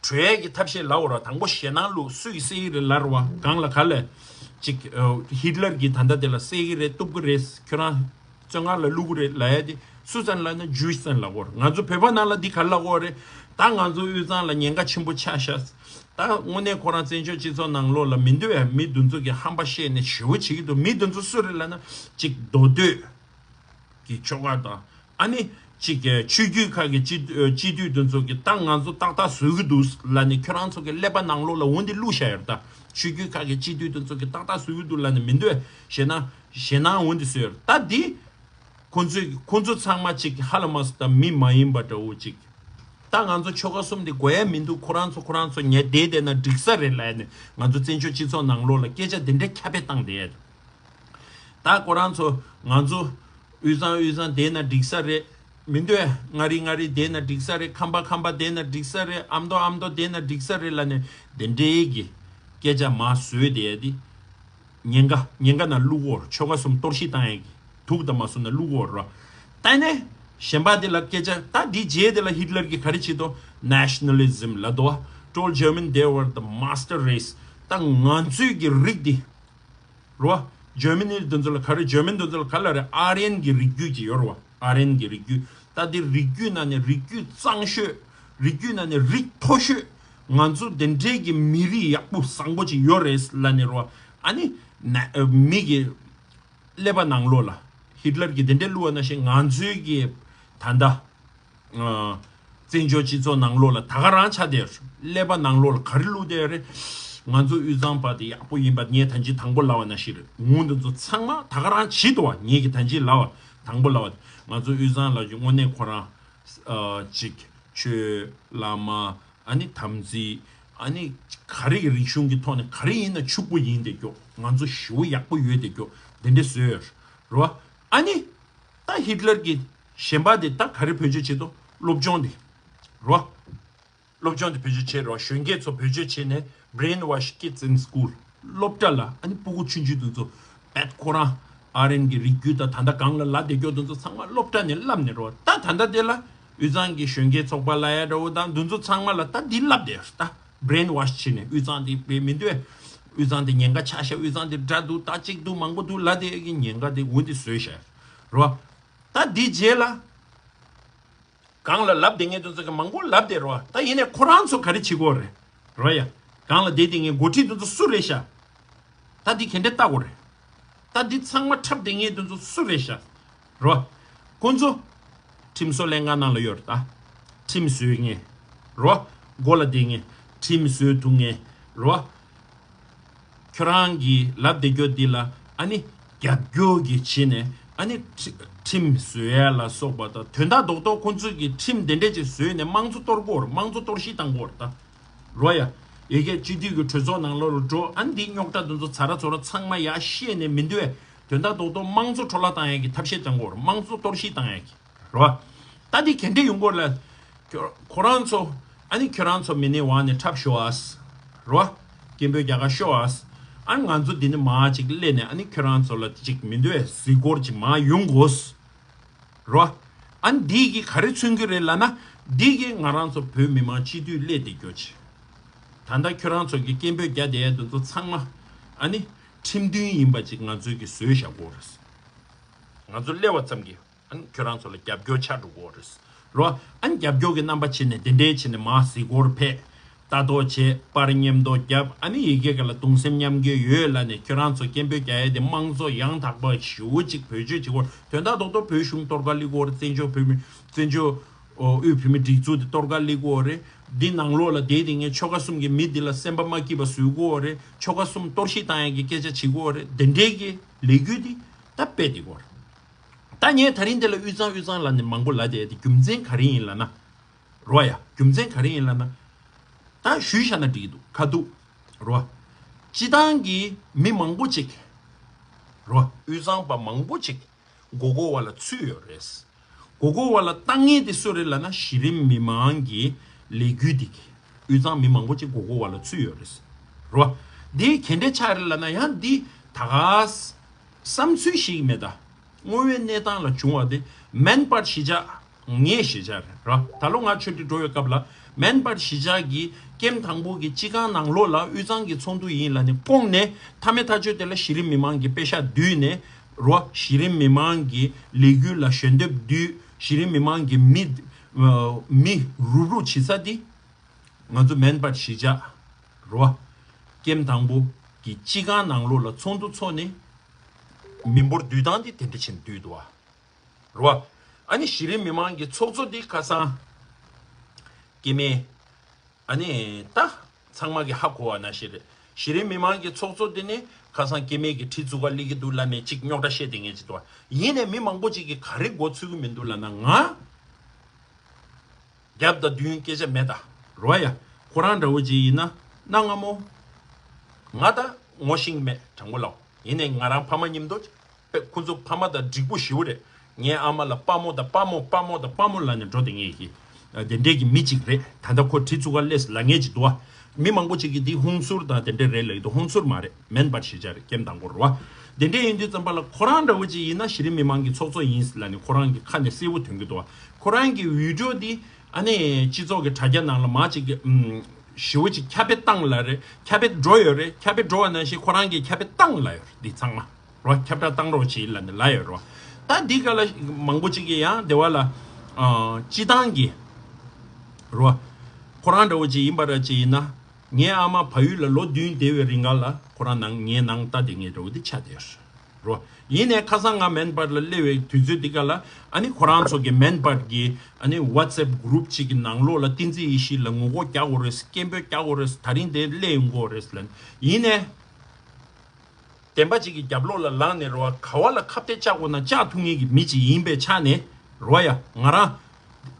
བྲོས་ཀྱི་ཐབས་ཤེས་ལ་འོར་བ། དང་པོ་ཞེད་སྣང་བླུགས། སུ་ཡིས་བསད་ཀྱི་རེད་ལབ་རེད་བ། གང་ལ་ག་ལས་ཅིག་ཧིཊ་ལར་གྱིས་ད་ལྟ་དེ་ལ་བསད་ཀྱི་རེད། གཏུབ་ཀྱི་རེད། ཁྱོད་རང་བཙོན་ཁང་ལ་བླུག་གི་རེད་ལབ་ཡ་དེ་སུ་ཙམ་ལབ་ན་ཇུས་ཙམ་ལབ་དགོས་རེད། ང་ཚོ་བོད་པ་ནང་ལ་འདི་ག་ལབ་དགོས་རེད། ད་ང་ཚོ་དབུས་གཙང་ལ་ཉེན་ཁ་ཆེན་པོ་ཆགས་ཤག་ད་དངོས་གནས་ཁོ་རང་བཙན་བྱོལ་སྤྱི་ཚོགས་ནང་ལོགས་ལ་མི་འདུག་ཡ། མི་འདི་ཚོ་གི་ཧམ་པ་བཤད་ནས་ཞེ་བོ་བྱེད་ཀྱི་འདུག་མི་འདི་ཚོ་སུ་རེད་ལབ་ན་ཅིག་མདོ་སྟོད་གི་ཆོལ་ཁ་དང་། ཨ་ནི་ཅིག་གི་ཆོས་བརྒྱུད་ཁག་གི་སྤྱི་སྤྱི་འཐུས་འདི་ཚོ་གི་ད་ང་ཚོ་ཏག་ཏག་བཟོ་གི་འདུག་ལབ་ནས་ཁྱོད་རང་ཚོ་གི་ཀླད་པ་ནང་ལོགས་ལ་འོ་འདི་བླུགས་བཞག་ཡོད་རེད། ད་ཆོས་བརྒྱུད་ཁག་གི་སྤྱི་འཐུས་འདི་ཚོ་གི་ཏག་ཏག་བཟོ་གི་འདུག་ལབ་ནས་མི་འདུག་ཡ། ཞེད་སྣང་ཞེད་སྣང་འོ་འདི་བཟོས་ཡོད་རེད། ད་འདི། ཁོ་ཚོས་ཁོ་ཚོ་ཚང་མ་ཅིག་ཧ་ལ་མ་སོ་ད་མི་མ་ཡིན་པ་འདྲ་བོ་ཅིག་ད་ང་ཚོ་ཆོལ་ཁ་གསུམ་དེ་དགོས་ཡ་མི་འདུག་ཁོ་རང་ཚོ་ཁོ་རང་ཚོ་ཉལ་བསྡད་བསྡད་ན་འགྲིག་ས་རེད་ལབ་ནས་ང་ཚོ་བཙན་བྱོལ་སྤྱི་ཚོགས་ནང་ལོགས་ལ་སྐད་ཆ་དེ་འདྲའི་ཁྱབ་སྤེལ་བཏང་བསྡད་ཡ། ད་ཁོ་རང་ཚོ་ང་ཚོ་དབུས་གཙང་དབུས་གཙང་བསྡད་ན་འགྲིག་ས་རེད། མི་འདོད་མངའ་རིས་མངའ་རིས་བསྡད་ན་འགྲིག་ས་རེད། ཁམས་པ་ཁམས་པ་བསྡད་ན་འགྲིག་ས་རེད། ཨ་མདོ་ཨ་མདོ་བསྡད་ན་འགྲིག་ས་རེད་ལབ་ནས་དེ་འདྲའི་གི་སྐད་ཆ་མར་བཟོས་བསྡད་ཡ་དེ། ཉེན་ཁ་ཉེན་ཁ་ནང་བླུག་གོ། ཆོལ་ཁ་གསུམ་གཏོར་བཤིག་བཏང་ཡག་གི་དུག་དང་མ་སོང་ན་བླུག་གོ་ར། ད་ནས་གཞན་པ་དེ་ལ་སྐད་ཆ་ད་འདི་རྗེས་དེ་ལ་ཧིཊ་ལར་གྱིས་ག་རེ་བྱེད་དོ། ནེ་ཤ་ནལ་ལི་ཛིམ་ལབ་དོ། Told German they were the master race. ད་ང་ཚོའི་གི་རིགས་འདི་རོ། ཇར་མ་ནི་དེ་ཚོ་ལ་ག་རེ་ཇར་མན་དེ་ཚོ་ལ་ག་ལ་རེ་ཨ་རིན་གྱི་རིགས་རྒྱུད་ཅིག་ཡོད་རོ། ཨ་རིན་གྱི་རིགས་རྒྱུད། ད་དེ་རིགས་རྒྱུད་ནང་ནས་རིགས་རྒྱུད་གཙང་ཤོས། རིགས་རྒྱུད་ནང་ནས་རིགས་མཐོ་ཤོས། ང་ཚོ་དེ་འདྲའི་གི་མི་རིགས་ཡག་པོ་བཟང་པོ་ཅིག་ཡོད་རེད་ལབ་ནས་རོ། ཨ་ནི་ན་མི་གི་ཀླད་པ་ནང་ལོགས་ལ་ཧིཊ་ལར་གྱིས་དེ་འདྲའི་བླུགས་པ་ནང་བཞིན་ང་ཚོའི་གི་ད་ལྟ་བཙན་བྱོལ་སྤྱི་ཚོགས་ནང་ལོགས་ལ་ད་ག་རང་ཆགས་བསྡད་ཡོད། ཀླད་པ་ནང་ལོགས་ལ་ག་རེ་བླུགས་བསྡད་ཡོད་རེད། ང་ཚོ་དབུས་གཙང་པ་དེ་ཡག་པོ་ཡིན་པ་ངས་ད་ཅི་དང་པོ་ལབ་པ་ནང་བཞིན་རེད། ངོ་འདི་ཚོ་ཚང་མ་ད་ག་རང་བྱེད་དོ་བ། ངས་ཀྱི་ད་ཅི་ལབ་པ་དང་པོ་ལབ་པ། ང་ཚོ་དབུས་གཙང་ལ་ཅིག་དངོས་གནས་ཁོ་རང་ཨ་ཅིག་ཆོས་བླ་མ་ཨ་ནི་དམ་ཚིག་ཨ་ནི་ག་རེ་གི་རིག་གཞུང་གི་ཐོག་ནས་ག་རེ་ཡིན་ན་ཕྱུག་པོ་ཡིན་བསྡད་ཀྱོག་ང་ཚོ་ཞེ་པོ་ཡག་པོ་ཡོད་བསྡད་ཀྱོག་དེ་འདྲ་བཟོས་ཡོད་རེད་བ། ཨ་ནི། ད་ཧིཊ་ལར་གྱི་གཞན་པ་དེ་ད་ག་རེ་བེད་སྤྱོད་བྱེད་དོ། སློབ་སྦྱོང་དེ་རོ། སློབ་སྦྱོང་དེ་བེད་སྤྱོད་བྱེད་རོ། གཞོན་སྐྱེས་ཚོ་བེད་སྤྱོད་བྱེད་ནས་brainwash kids in school སློབ་གྲྭ་ལ་ཨ་ནི་སྤུ་གུ་ཆུང་ཆུང་དེ་ཚོ་བེད་ཁོ་རང་ཨ་རིན་གྱི་རིགས་རྒྱུད་དང་ད་ལྟ་གང་ལ་ལབ་བསྡད་རྒྱུ་དེ་ཚོ་ཚང་མ་སློབ་གྲྭ་ནས་བསླབ་ནས་རོ། ད་ད་ལྟ་དེ་ལ་དབུས་གཙང་གི་གཞོན་སྐྱེས་ཚོགས་པ་ལ་ཡ་འདྲ་བོ་དང་དེ་ཚོ་ཚང་མ་ལ་ད་འདི་བསླབ་བསྡད་ད་brainwash བྱེད་ནས་དབུས་གཙང་དེ་བེད་མི་འདོད། དབུས་གཙང་དེ་ཉེན་ཁ་ཆགས་ཤག་དབུས་གཙང་དེ་དགྲ་འདུག་ད་གཅིག་འདུག་མང་པོ་འདུག་ལབ་བསྡད་ཀྱི་ཉེན་ཁ་དེ་འོ་འདི་བཟོས་ཤག་རོ། ད་འདི་རྗེས་ལ། གང་ལ་ལབ་བསྡད་མཁན་དེ་ཚོ་གི་མང་པོ་ལབ་བསྡད་རོ། ད་ཡིན་ནའི་ཁོ་རང་ཚོ་ག་རེ་བྱེད་དགོས་རེད་རོ་ཡ། གང་ལ་བསྡད་བསྡད་མཁན་འགོ་ཁྲིད་དེ་ཚོ་སུ་རེད་ཤག་ད་འདི་ག་འདྲ་ལྟ་དགོས་རེད། ད་འདི་ཚང་མ་འཁྲབ་བསྡད་མཁན་དེ་ཚོ་སུ་རེད་ཤག་རོ། ཁོང་ཚོ་ཁྲིམས་བཟོ་ལྷན་ཁང་ནང་ལ་ཡོད་རེད། ད་ཁྲིམས་བཟོས་མཁན་རོ། མགོ་ལ་བསྡད་མཁན་ཁྲིམས་བཟོས་ཐུབ་མཁན་རོ། ཁྱོད་རང་གིས་ལབ་བསྡད་རྒྱུ་འདི་ལ་ཨ་ནི་རྒྱབ་སྐྱོར་གྱིས་བྱས་ནས་ཨ་ནི་ཁྲི་ཁྲིམས་བཟོ་ཡ་ལ་སོགས་པ་དང་དོན་དག་རྡོག་རྡོག་ཁོང་ཚོས་ཀྱི་ཁྲིམས་དེ་འདྲས་ཅིག་བཟོས་ནས་དམངས་གཙོ་གཏོར་དགོས་རེད། དམངས་གཙོ་གཏོར་བཤིག་བཏང་དགོས་རེད་ད། རོ་ཡ། ཡ་གི་སྤྱི་འཐུས་ཀྱི་གྲོས་ཚོགས་ནང་ལོགས་ལ་འགྲོ་ཨ་ནི་འདི་རྙོག་དྲ་དེ་ཚོ་ཚ་ར་ཚོ་ར་ཚང་མ་ཡར་བཤད་ནས་མི་འདུག་བས། དོན་དག་རྡོག་རྡོག་དམངས་གཙོ་འཕྲོ་བརླག་བཏང་ཡ་གི་ཐབས་ཤེས་བཏང་དགོས་རེད། དམངས་གཙོ་གཏོར་བཤིག་བཏང་ཡ་གི་རོ། ད་འདི་ག་འདྲས་ཡོང་གི་རེད་ལ། ཁྱོད་ཁོ་རང་ཚོ་ཨ་ནི་ཁྱོད་རང་ཚོ་མི་ནི་ཝང་ནས་འཁྲབ་ཤོག་ཨ། རོ། སྐད་འབོད་རྒྱག་ག་ཤོག་ཨ། ཨ་ནི་ང་ཚོ་འདི་ནི་མར་ཅིག་སླེབས་ནས་ཨ་ནི་ཁྱོད་རང་ཚོ་ལ་ཅིག་མི་འདོད་གཟིགས་སྐོར་ཅིག་མར་ཡོང་དགོས། རོ། ཨ་ནི་འདི་གིས་ག་རེ་མཚོན་གྱི་རེད་ལབ་ན། འདི་གིས་ང་རང་ཚོ་བོད་མི་མང་སྤྱི་འཐུས་སླེབས་བསྡད་རྒྱུ་ཅིག་ད་ལྟ་ཁྱོད་རང་ཚོ་གི་སྐད་འབོད་རྒྱག་བསྡད་ཡ་འདི་ཚོ་ཚང་མ་ཨ་ནི་ཁྲིམས་མཐུན་ཡིན་པ་ཅིག་ང་ཚོས་ཀྱི་བཟོས་བཞག་དགོས་རེད། ང་ཚོ་སླེབས་པ་ཙམ་གྱིས། ཨ་ནི་ཁྱོད་རང་ཚོ་ལ་རྒྱབ་སྐྱོར་ཆགས་འགྲོ་གི་རེད། རོ། ཨ་ནི་རྒྱབ་སྐྱོར་གྱི་རྣམ་པ་བྱས་ནས་དེ་འདྲའི་བྱས་ནས་མར་གཟིགས་སྐོར་ཕེབས། ལྟ་རྟོག་བྱེད་པར་མཉམ་དུ་རྒྱབ་ཨ་ནི་ཡི་གེ་ག་ལ་གདུང་སེམས་མཉམ་སྐྱེད་ཡོད་ལབ་ནས་ཁྱོད་རང་ཚོ་སྐད་འབོད་རྒྱག་ཡས་དེ་དམངས་གཙོ་ཡང་དག་པ་ཞེ་པོ་ཅིག་བེད་སྤྱོད་བྱེད་དགོས། དོན་དག་རྡོག་རྡོག་བོད་གཞུང་གཏོར་ག་སླེབས་ཀྱི་ཡོད་རེད། བཙན་བྱོལ་བོད་མི་བཙན་བྱོལ་དབུས་བོད་མི་སྒྲིག་འཛུགས་དེ་གཏོར་ག་སླེབས་ཀྱི་ཡོད་རེད། འདི་ནང་ལོགས་ལ་བསྡད་དེ་ངས་ཆོལ་ཁ་གསུམ་གྱི་མི་འདི་ལ་སེམས་པ་མ་སྐྱིད་པ་བཟོ་གི་ཡོད་རེད། ཆོལ་ཁ་གསུམ་གཏོར་བཤིག་བཏང་ཡས་ཀྱི་སྐད་ཆ་བྱེད་ཀྱི་ཡོད་རེད། དེ་འདྲའི་གི་ལས་འགུལ་འདི་ད་སྤེལ་བསྡད་ཀྱི་ཡོད་རེད། ད་ངས་ད་རིང་འདི་ལ་དབུས་གཙང་དབུས་གཙང་ལབ་ནས་མང་པོ་ལབ་བསྡད་དེ་རྒྱུ་མཚན་ག་རེ་ཡིན་ལབ་ན། རོ་ཡ། རྒྱུ་མཚན་ག་རེ་ཡིན་ལབ་ན། ད་ཞུས་བཞག་ན་འགྲིག་གི་འདུག་ཁ་ཐུག་རོ། སྤྱི་བཏང་གི་མི་མང་པོ་ཅིག་རོ། དབུས་གཙང་པ་མང་པོ་ཅིག་མགོ་སྐོར་བ་ལ་ཚུད་ཡོད་རེད། མགོ་སྐོར་བ་ལ་བཏང་མཁན་དེ་སུ་རེད་ལབ་ན་གཞི་རིམ་མི་མང་གི་ལས་འགུལ་འདི་གི་དབུས་གཙང་མི་མང་པོ་ཅིག་མགོ་སྐོར་བ་ལ་ཚུད་ཡོད་རེད། རོ། འདི་ག་འདྲས་ཆགས་རེད་ལབ་ན་ཡང་འདི་ད་ག་བསམ་ཚུལ་ཞིག་མེད་ད། དངོས་ཡོད་གནས་སྟངས་ལ་བྱུང་བ་དེ་མན་པར་གཞིས་ཆགས། ངའི་གཞིས་ཆགས་རེད་ར། ད་ལོ་ང་ཆོས་སྒྲིག་འགྲོ་བའི་སྐབས་ལ་མན་པར་གཞིས་ཆགས་ཀྱི་ཀེམ་དང་པོ་གི་སྤྱི་ཁང་ནང་ལོགས་ལ་དབུས་གཙང་གི་ཚོགས་འདུ་ཡིན་ལབ་ནས་བསྐོངས་ནས། མཐའ་མའི་མཐའ་མཇུག་དེ་ལ་གཞི་རིམ་མི་མང་གི་པེ་ཤག་བསྡུས་ནས་ར། གཞི་རིམ་མི་མང་གི་ལས་འགུལ་ལ་ཞལ་འདེབས་བསྡུས། གཞི་རིམ་མི་མང་གི་མི་མི་རུབ་རུབ་བྱེད་ས་དེ། ང་ཚོ་མན་པར་གཞིས་ཆགས་ར། ཀེམ་དང་པོ་གི་སྤྱི་ཁང་ནང་ལོགས་ལ་ཚོགས་འདུ་ཚོགས་ནས། མི་འབོར་བསྡུ་སྟངས་དེ་དེ་འདྲ་བྱས་ནས་བསྡུས་འདུག་བ། ར། ཨ་ནི་གཞི་རིམ་མི་མང་གི་ཚོགས་གཙོ་དེ་ཁ་སང་སྐྱེ་དམན། ཨ་ནི་ད་ཚང་མ་གི་ཧ་གོ་བ་ནང་བཞིན་རེད། གཞི་རིམ་མི་མང་གི་ཚོགས་གཙོ་དེ་ནི་ཁ་སང་སྐྱེ་དམན་གྱི་ཁྲི་བཙུགས་ཀ་སླེབས་ཀྱི་འདུག་ལབ་ནས་ཅིག་རྙོག་དྲ་བཤད་བསྡད་མཁན་ཅིག་འདུག་བ། ཡིན་ནའི་མི་མང་པོ་ཅིག་གིས་ག་རེ་མགོ་ཚོད་ཀྱི་མི་འདུག་ལབ་ན། ང་རྒྱབ་དང་མདུན་སྐད་ཆ་མེད་ད། རོ་ཡ། ཁོ་རང་འདྲ་བོ་ཅིག་ཡིན་ན་གནའ་སྔ་མོ། ང་ད་ངོ་ཤེས་ཀྱི་མེད། དྲང་པོ་ལབ། ཡིན་ནའི་ང་རང་ཕ་མ་མཉམ་དུ་དཔེ་ཁོ་ཚོ་ཕ་མ་དང་འགྲིག་པོ་ཞེ་པོ་རེད། ངའི་ཨ་མ་ལ་དཔའ་མོ་དང་དཔའ་མོ་དཔའ་མོ་དང་དཔའ་མོ་ལབ་ནས་འགྲོ་བསྡད་མཁན་གྱི་དེ་འདྲས་ཀྱི་མི་ཅིག་རེད། ད་ལྟ་ཁོ་ཁྲི་བཙུགས་ཀ་སླེབས་ལབ་མཁན་ཅིག་འདུག་བ། མི་མང་པོ་ཅིག་གིས་འདི་ཧུན་སུར་དང་དེ་འདྲས་རེད་ལབ་ཀྱི་འདུག་ཧུན་སུར་མ་རེད། མན་པར་གཞིས་ཆགས་རེད། ཀེམ་དང་པོ་རེད་བ། དེ་འདྲས་ཡིན་དུས་ཙམ་པ་ལ་ཁོ་རང་འདྲ་བོ་ཅིག་ཡིན་ན་གཞི་རིམ་མི་མང་གི་ཚོགས་གཙོ་ཡིན་ལབ་ནས་ཁོ་རང་གི་ཁ་ནས་གསལ་པོ་ཐོན་གྱི་འདུག་བ། ཁོ་རང་གི་བི་ཌིའོ་འདི་ཨ་ནི་སྤྱི་ཚོགས་ཀྱི་དྲ་རྒྱ་ནང་ལ་མ་ཅིག་གི་ཨུམ། ཞེ་པོ་ཅིག་ཁྱབ་སྤེལ་བཏང་ལ་རེད། ཁྱབ་སྤེལ་འགྲོ་ཡོད་རེད། ཁྱབ་སྤེལ་འགྲོ་བ་ནང་བཞིན་ཁོ་རང་གིས་ཁྱབ་སྤེལ་བཏང་ལ་ཡོད་རེད། འདི་ཚང་མ་རོ། ཁྱབ་བསྒྲགས་བཏང་རོགས་བྱེད་ལབ་ནས་ལབ་ཡོད་རོ། ད་འདི་ག་ལ་མང་པོ་ཅིག་གིས་ཡང་སྡེ་བ་ལ་ཨ། སྤྱི་བཏང་གི་རོ། ཁོ་རང་འདྲ་བོ་ཅིག་ཡིན་པ་ར་ཅིག་ཡིན་ན། ངའི་ཨ་མ་བལ་ཡུལ་ལ་ལོ་བདུན་བསྡད་པའི་རིང་ག་ལ་ཁོ་རང་ནང་ངའི་ནང་ལྟ་བསྡད་མཁན་འདྲ་བོ་འདི་ཆགས་བསྡད་ཡོད་རོ། ཡིན་ནའི་ཁ་སང་ང་མན་པར་ལ་སླེབས་པའི་དུས་ཚོད་འདི་ག་ལ་ཨ་ནི་ཁོ་རང་ཚོ་གི་མན་པར་གི་ཨ་ནི་ཝ་ཊི་སེབ་གུ་རུབ་ཅིག་གི་ནང་ལོགས་ལ་བསྟན་འཛིན་ཡེ་ཤེས་ལ་ངོ་རྒོལ་རྒྱག་དགོས་རེད། སྐད་འབོད་རྒྱག་དགོས་རེད། ད་རིང་དེ་སླེབས་ཡོང་དགོས་རེད་ལབ། ཡིན་ནའི། བདེན་པ་ཅིག་གི་རྒྱབ་ལོགས་ལ་ལངས་ནས་རོ། ག་བ་ལ་ཁ་གཏད་བཅག་དགོས་ན་བཅག་ཐུབ་མཁན་གྱི་མི་ཅིག་ཡིན་པའི་ཆ་ནས་རོ་ཡ། ང་རང་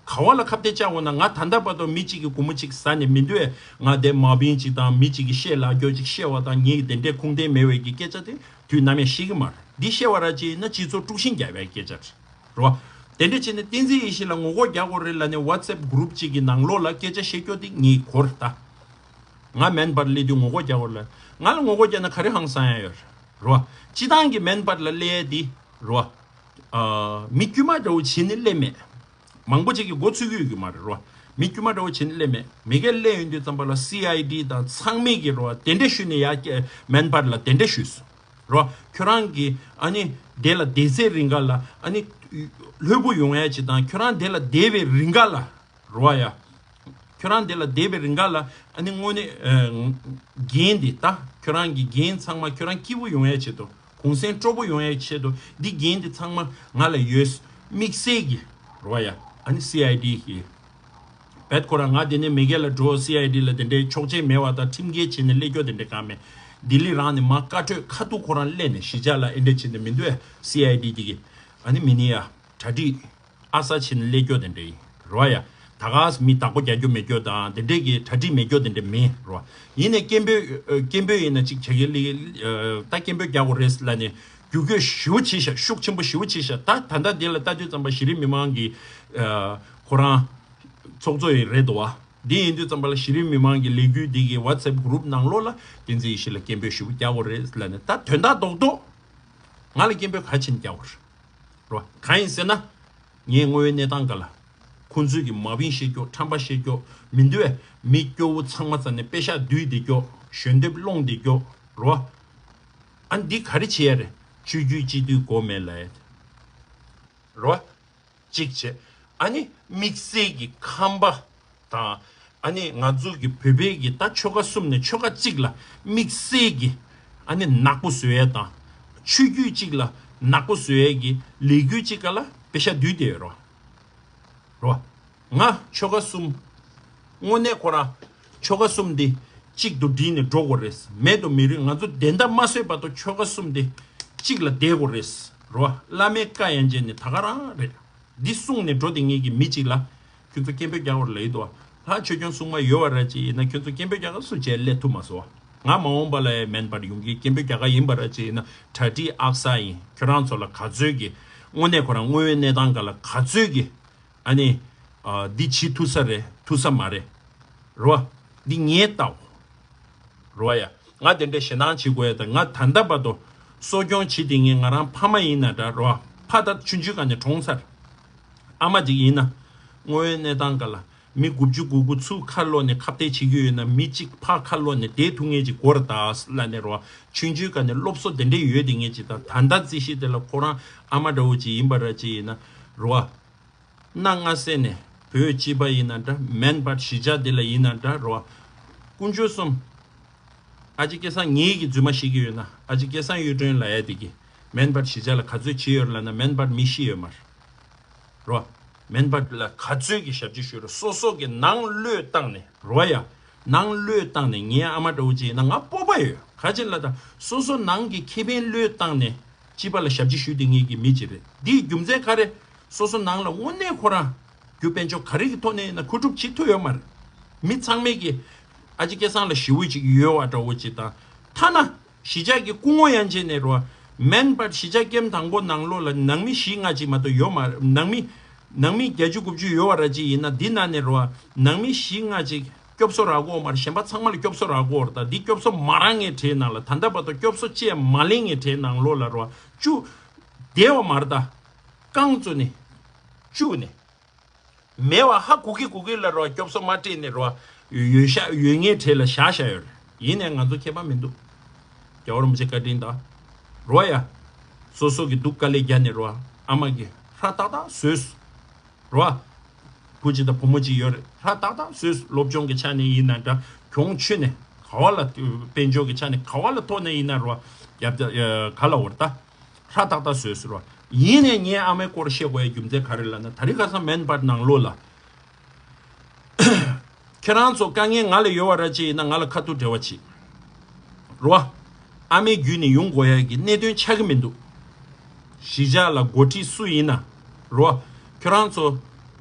ག་བ་ལ་ཁ་གཏད་བཅག་དགོས་ན། ང་ད་ལྟ་བར་དུ་མི་ཅིག་གི་སྒོར་མོ་ཅིག་ཟ་ནས་མི་འདུག་ཨེ། ང་དེ་མ་བིན་ཅིག་དང་མི་ཅིག་གི་བཤད་ལ་རྒྱོ་ཅིག་བཤད་པ་དང་། ངས་དེ་འདྲའི་ཁུངས་ལྡན་མེད་པའི་གི་སྐད་ཆ་དེ་དུས་ནམ་ཡང་བཤད་ཀྱི་མ་རེད། འདི་བཤད་པ་ར་ཅིག་ཡིན་ན་སྤྱི་ཚོགས་དཀྲུག་ཤིང་རྒྱག་པའི་སྐད་ཆ་རེད་རོ། དེ་འདྲ་བྱས་ནས་བསྟན་འཛིན་ཡེ་ཤེས་ལ་ངོ་རྒོལ་རྒྱག་དགོས་རེད་ལབ་ནས་ཝ་ཊི་སེབ་གུ་རུབ་ཅིག་གི་ནང་ལོགས་ལ་སྐད་ཆ་བཤད་རྒྱུ་དེ་ངས་གོ་རེད་ད། ང་མན་པར་སླེབས་དུས་ངོ་རྒོལ་རྒྱག་དགོས་རེད་ལབ། ང་ལ་ངོ་རྒོལ་རྒྱག་ན་ག་རེ་ཧང་སང་ཡ་ཡོད་རེད་རོ། སྤྱི་བཏང་གི་མན་པར་ལ་སླེབས་ཡ་དེ་རོ། ཨ། མི་དཀྱུས་མ་འདྲ་བོ་བྱས་ནས་སླེབས་མེད། མང་པོ་ཅིག་གིས་མགོ་ཚོས་ཀྱི་ཡོད་ཀྱི་མ་རེད་རོ། མི་དཀྱུས་མ་འདྲ་བོ་བྱས་ནས་སླེབས་མེད། མི་སྒེར་སླེབས་ཡོང་དུས་ཙམ་པ་ལ་སི་ཨའི་ཌི་དང་ཚང་མས་ཀྱི་རོ། དེ་འདྲ་ཞུས་ནས་ཡ་སྐད་མན་པར་ལ་དེ་འདྲ་ཞུས་སོང་རོ། ཁྱོད་རང་གི་ཨ་ནི་དེ་ལ་བསྡད་ཚེ་རིང་ག་ལ་ཨ་ནི་ལྷོད་པོ་ཡོང་ཡ་ཅིག་དང་། ཁྱོད་རང་དེ་ལ་བསྡད་པའི་རིང་ག་ལ་རོ་ཡ། ཁྱོད་རང་དེ་ལ་བསྡད་པའི་རིང་ག་ལ་ཨ་ནི་དངོས་གནས་ཨ། འགན་དེ་ད་ཁྱོད་རང་གི་འགན་ཚང་མ་ཁྱོད་རང་སྐྱིད་པོ་ཡོང་ཡ་ཆེད་དུ། གུང་སེང་སྤྲོ་པོ་ཡོང་ཡའི་ཆེད་དུ་འདི་འགན་འདི་ཚང་མ་ང་ལ་ཡོད། དམིགས་བསལ་གྱི་རོ་ཡ། ཨ་ནི་སི་ཨའི་ཌི་གི་བེད་ཁོ་རང་ང་དེ་ནས་མི་སྒེར་ལ་འགྲོ། སི་ཨའི་ཌི་ལ་དེ་འདྲའི་ཆོག་མཆན་མེད་པ་དང་ཁྲིམས་འགལ་བྱས་ནས་སླེབས་རྒྱུ་དེ་འདྲ་གང་མེད། ལྡི་ལི་རང་ནས་མ་བཀའ་འཁྲོལ་ཁ་ཐུག་ཁོ་རང་སླེབས་ནས་གཞིས་ཆགས་ལ་ཨེ་འདྲ་བྱས་ནས་མི་འདུག་ཨེ། སི་ཨའི་ཌི་དེ་གི་ཨ་ནི་མི་ནི་ཡ་གྲ་སྒྲིག་ཨ་ས་བྱས་ནས་སླེབས་རྒྱུ་དེ་འདྲ་ཡིན་རོ་ཡ། ད་ག་མི་བདག་པོ་རྒྱག་རྒྱུ་མེད་རྒྱུ་དང་དེ་འདྲས་ཀྱི་གྲ་སྒྲིག་མེད་རྒྱུ་དེ་འདྲ་མིན་རོ། ཡིན་ནའི་སྐད་འབོད་སྐད་འབོད་ཡིན་ན་ཅིག་བྱ་གི་ལི། ད་སྐད་འབོད་རྒྱག་དགོས་རེད་ལབ་ནས་རྒྱུག་སྐྱོད་ཞེ་པོ་བྱས་ཤག་ཤུགས་ཆེན་པོ་ཞེ་པོ་བྱས་ཤག་ད་ད་ལྟ་འདི་ལ་ལྟ་དུས་ཙམ་པ་གཞི་རིམ་མི་མང་གི་ཁོ་རང་ཚོགས་གཙོ་ཡི་རེད་འདུག་བ། འདི་ཡིན་དུས་ཙམ་པ་ལ་གཞི་རིམ་མི་མང་གི་ལས་འགུལ་འདི་གི་ཝ་ཊི་སེབ་གུ་རུབ་ནང་ལོགས་ལ་བསྟན་འཛིན་ཡེ་ཤེས་ལ་སྐད་འབོད་ཞེ་པོ་རྒྱག་དགོས་རེད་ལབ་ནས། ད་དོན་དག་རྡོག་རྡོག་ང་ལ་སྐད་འབོད་ག་རེ་བྱས་ནས་རྒྱག་དགོས་རེད། རོ། གང་ཡིན་ཟེར་ན། ངས་དངོས་ཡོད་གནས་སྟངས་སྒང་ལ། ཁོང་ཚོས་ཀྱི་མ་བིན་བཤད་རྒྱུ། ཁྲམ་པ་བཤད་རྒྱུ། མི་འདུག་བས། མི་སྐྱོ་བོ་ཚང་མ་རྩ་ནས་པེ་ཤག་བསྡུས་བསྡད་རྒྱུ། ཞལ་འདེབས་སློང་བསྡད་རྒྱུ། རོ། ཨ་འདི་ག་རེ་བྱེད་ཡ་རེད། ཆོས་བརྒྱུད་སྤྱི་འཐུས་དགོས་མེད་ལབ་ཡ། རོ། གཅིག་བྱས། ཨ་ནི་དམིགས་བསལ་གྱི་ཁམས་པ་དང་། ཨ་ནི་ང་ཚོ་གི་བོད་པའི་གི་ད་ཆོལ་ཁ་གསུམ་ནས་ཆོལ་ཁ་གཅིག་ལ་དམིགས་བསལ་གྱི་ཨ་ནི་ནག་པོ་བཟོ་ཡས་དང་། ཆོས་བརྒྱུད་གཅིག་ལ་ནག་པོ་བཟོ་ཡས་ཀྱི་ལས་འགུལ་གཅིག་ག་ལ་པེ་ཤག་བསྡུས་བསྡད་ཡོད་རོ། རོ། ང་ཆོལ་ཁ་གསུམ། དངོས་གནས་ཁོ་རང་ཆོལ་ཁ་གསུམ་འདི་གཅིག་ཏུ་སྒྲིལ་ནས་འགྲོ་དགོས་རེད། མེད་དུ་མི་རུང་། ང་ཚོ་བདེན་མཐའ་མ་གསོས་བར་དུ་ཆོལ་ཁ་གསུམ་འདི་གཅིག་ལ་བསྡད་དགོས་རེད། རོ། བླ་མའི་བཀའ་ཡན་ཆད་ནི་ད་ག་རང་རེད། འདི་གསུངས་ནས་འགྲོ་བསྡད་མཁན་གྱི་མི་གཅིག་ལ་ཁྱོད་ཚོ་སྐད་འབོད་རྒྱག་དགོས་ལབ་ཀྱི་འདུག་བ། ལྷ་ཆོས་སྐྱོང་སྲུང་མ་ཡོད་པ་ར་ཅིག་ཡིན་ན་ཁྱོད་ཚོ་སྐད་འབོད་རྒྱག་ག་སུ་བྱས་སླེབས་ཐུབ་མ་སོང་བ། ང་མ་འོངས་པ་ལ་ཡང་མན་པར་ཡོང་གི། སྐད་འབོད་རྒྱག་ག་ཡིན་པ་ར་ཅིག་ཡིན་ན་གྲ་སྒྲིག་ཨག་ས་ཡིན། ཁྱོད་རང་ཚོ་ལ་ག་ཚོད་ཀྱི་དངོས་གནས་ཁོ་རང་དངོས་ཡོད་གནས་སྟངས་སྒང་ལ་ག་ཚོད་ཀྱི་ཨ་ནི་ཨ་འདི་བྱེད་ཐུབ་ས་རེད། ཐུབ་ས་མ་རེད། རོ། འདི་ངའི་ལྟ་བ། རོ་ཡ། ང་དེ་འདྲ་ཞེད་སྣང་བྱེད་དགོས་ཡ་དང་། ང་ད་ལྟ་བར་དུ་གསོ་སྐྱོང་བྱེད་བསྡད་མཁན་ང་རང་ཕ་མ་ཡིན་ན་འདྲ་རོ། ཕ་ ཕ་ད་ཆུང་ཆུང་སྒང་ནས་གྲོངས་ཚར། ཨ་མ་ཅིག་ཡིན་ན། དངོས་ཡོད་གནས་སྟངས་སྒང་ལ། མི་དགུ་བཅུ་གོ་དགུ་ཚུར་ཁ་ལོག་ནས་ཁ་གཏད་བྱེད་ཀྱི་ཡོད་ན། མི་གཅིག་ཕར་ཁ་ལོག་ནས་བསྡད་ཐུབ་མཁན་ཅིག་དགོས་རེད་ད་ལབ་ནས་རོ། ཆུང་ཆུང་སྒང་ནས་སློབ་གསོ་དེ་འདྲས་ཡོད་དེ་ངེས་ཅིག་དང་། ད་ལྟ་རྩིས་གཞི་དེ་ལ་ཁོ་རང་ཨ་མ་འདྲ་བོ་ཅིག་ཡིན་པ་ར་ཅིག་ཡིན་ན་རོ། གནའ་སྔ་ས་ནས་བོད་སྤྱི་པ་ཡིན་ན་འདྲ། མེན་པར་གཞིས་ཆགས་འདི་ལ་ཡིན་ན་འདྲ་རོ། དཀོན་མཆོག་གསུམ། ཨ་ཅེ་སྐལ་བཟང་ངེད་ཀྱིས་རྫུན་མ་བཤད་ཀྱི་ཡོད་ན། ཨ་ཅེ་སྐལ་བཟང་གཡུ་སྒྲོན་ལབ་ཡ་དེ་གིས་མེན་པར་གཞིས་ཆགས་ལ་ག་ཚོད་བྱས་ཡོད་རེད་ལབ་ན། མེན་པར་མི་ཤི་ཡོད་མ་རེད། རོ། མེན་པར་ལ་ག་ཚོད་ཀྱི་ཞབས་ཕྱི་ཞུས་རེད། སོ་སོ་གི་ནང་བློས་བཏང་ནས་རོ་ཡ། ནང་བློས་བཏང་ནས། ངའི་ཨ་མ་འདྲ་བོ་ཅིག་ཡིན་ན་ང་སྤོབས་པ་ཡོད། ག་ཅི་ལ་ད་སོ་སོ་ནང་གི་ཁེ་ཕན་བློས་བཏང་ནས་སྤྱི་པ་ལ་ཞབས་ཕྱི་ཞུ་དེ་ངེད་ཀྱི་མི་ཅིག་རེད། འདིའི་རྒྱུ་མཚན་ག་རེ། སོ་སོ་ནང་ལ་དངོས་གནས་ཁོ་རང་རྒྱུ་དཔལ་འབྱོར་ག་རེ་གི་ཐོག་ནས་ཡིན་ན་མཁོ་སྒྲུབ་བྱེད་ཐུབ་ཡོད་མ་རེད། མི་ཚང་མས་ཀྱི་ཨ་ཅེ་སྐལ་བཟང་ལ་ཞེ་པོ་ཅིག་ཡོད་པ་འདྲ་བོ་ཅིག་དང་། ཐ་ན། གཞིས་ཆགས་ཀྱི་སྐུ་ངོ་ཡན་ཆད་ནས་རོ། མེན་པར་གཞིས་ཆགས་ཀེམ་དང་པོ་ནང་ལོགས་ལ་ནང་མི་བཞི་ལྔ་ཅིག་མ་གཏོགས་ཡོད་མ་རེད། ནང་མི་ནང་མི་བརྒྱད་ཅུ་དགུ་བཅུ་ཡོད་པ་ར་ཅིག་ཡིན་ན། འདི་ནང་ནས་རོ། ནང་མི་བཞི་ལྔ་ཅིག་སྐྱོབ་གསོ་རག་གོ་མ་རེད། གཞན་པ་ཚང་མ་ལ་སྐྱོབ་གསོ་རག་གོ་རེད། ད་འདི་སྐྱོབ་གསོ་མ་རག་མཁན་གྲས་ནང་ལ། ད་ལྟ་བར་དུ་སྐྱོབ་གསོ་བཅས་མ་ལེན་མཁན་གྲས་ནང་ལོགས་ལ་རོ། བཅུག་བསྡད་པ་མ་རེད། ད་རྐང་བཙུགས་ནས་བཅུག་ནས། མེད་པ་ཧ་གོ་གི་གོ་གི་ལ་རོ། སྐྱོབ་གསོ་མ་སྤྲད་ནས་རོ། ཡོད་ཤ་ཡོད་ངེས་གྲས་ལ་བཞག་བཞག་ཡོད་རེད། ཡིན་ནའི་ང་ཚོ་ཁྱད་པར་མི་འདུག་རྒྱལ་བ་རིན་པོ་ཆེ་བཀའ་དྲིན་དང་། རོ་ཡ། སོ་སོ་གི་སྡུག་དཀའ་ལས་རྒྱག་ནས་རོ། ཨ་མ་གི་ཧྲ་ཏག་ཏག་བཟོས། རོ། བུ་གཅིག་དང་བུ་མོ་གཅིག་ཡོད་རེད། ཧྲ་ཏག་ཏག་བཟོས། སློབ་སྦྱོང་གི་ཆ་ནས་ཡིན་ན་འདྲ། གྱོང་ཆུ་ནས་ག་བ་ལ། དཔལ་འབྱོར་གྱི་ཆ་ནས་ག་བ་ལ་ཐོག་ནས་ཡིན་ན་རོ། ཡབ་ག་ལ་འོར་ད། ཧྲ་ཏག་ཏག་བཟོས་ཟེར་བ། ཡིན་ནའི་ངའི་ཨ་མའི་སྐོར་བཤད་དགོས་ཡའི་རྒྱུ་མཚན་ག་རེ་ལབ་ན། དེ་རིང་ཁ་སང་མེན་པར་ནང་ལོགས་ལ། ཁྱེད་རང་ཚོ་དཀའ་ངལ་ང་ལ་ཡོད་པ་ར་ཅིག་ཡིན་ན་ང་ལ་ཁ་ཐུག་འབྲེལ་བ་བྱེད། རོ། ཨ་མའི་བརྒྱུད་ནས་ཡོང་དགོས་ཡ་གི་གནད་དོན་ཆགས་ཀྱི་མི་འདུག་གཞིས་ཆགས་ལ་འགོ་ཁྲིད་སུ་ཡིན་ན། རོ། ཁྱོད་རང་ཚོ་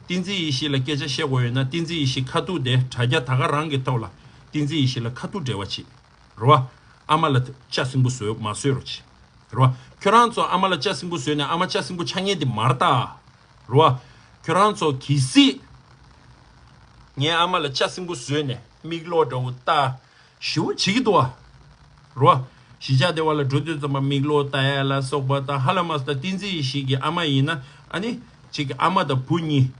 བསྟན་འཛིན་ཡེ་ཤེས་ལ་སྐད་ཆ་བཤད་དགོས་ཡོད་ན། བསྟན་འཛིན་ཡེ་ཤེས་ཁ་ཐུག་དེ་དྲ་རྒྱ་ད་ག་རང་གི་ཐོག་ལ་བསྟན་འཛིན་ཡེ་ཤེས་ལ་ཁ་ཐུག་འབྲེལ་བ་བྱེད། རོ། ཨ་མ་ལ་ལྕགས་སྲིན་པོ་བཟོས་མ་བཟོས་རོགས་བྱེད། རོ། ཁྱོད་རང་ཚོ་ཨ་མ་ལ་ལྕགས་སྲིན་པོ་བཟོས་ནས་ཨ་མ་ལྕགས་སྲིན་པོ་ཆགས་ངེས་དེ་མ་རེད་ད། རོ། ཁྱོད་རང་ཚོ་གལ་སྲིད་ངའི་ཨ་མ་ལ་ལྕགས་སྲིན་པོ་བཟོས་ནས་མིག་ལོག་འདྲ་བོ་ལྟ་ཞེ་པོ་བྱེད་ཀྱི་འདུག་བ། རོ། གཞིས་ཆགས་དེ་བ་ལ་འགྲོ་དུས་ཙམ་པ་མིག་ལོག་ལྟ་ཡ་ལ་སོགས་པ་དང་། ཧ་ལམ་མ་ད་བསྟན་འཛིན་ཡེ་ཤེས་ཀྱི་ཨ་མ་ཡིན་ན། ཨ་ནི་གཅིག་གི་ཨ་མ་དང་བུ་གཉིས།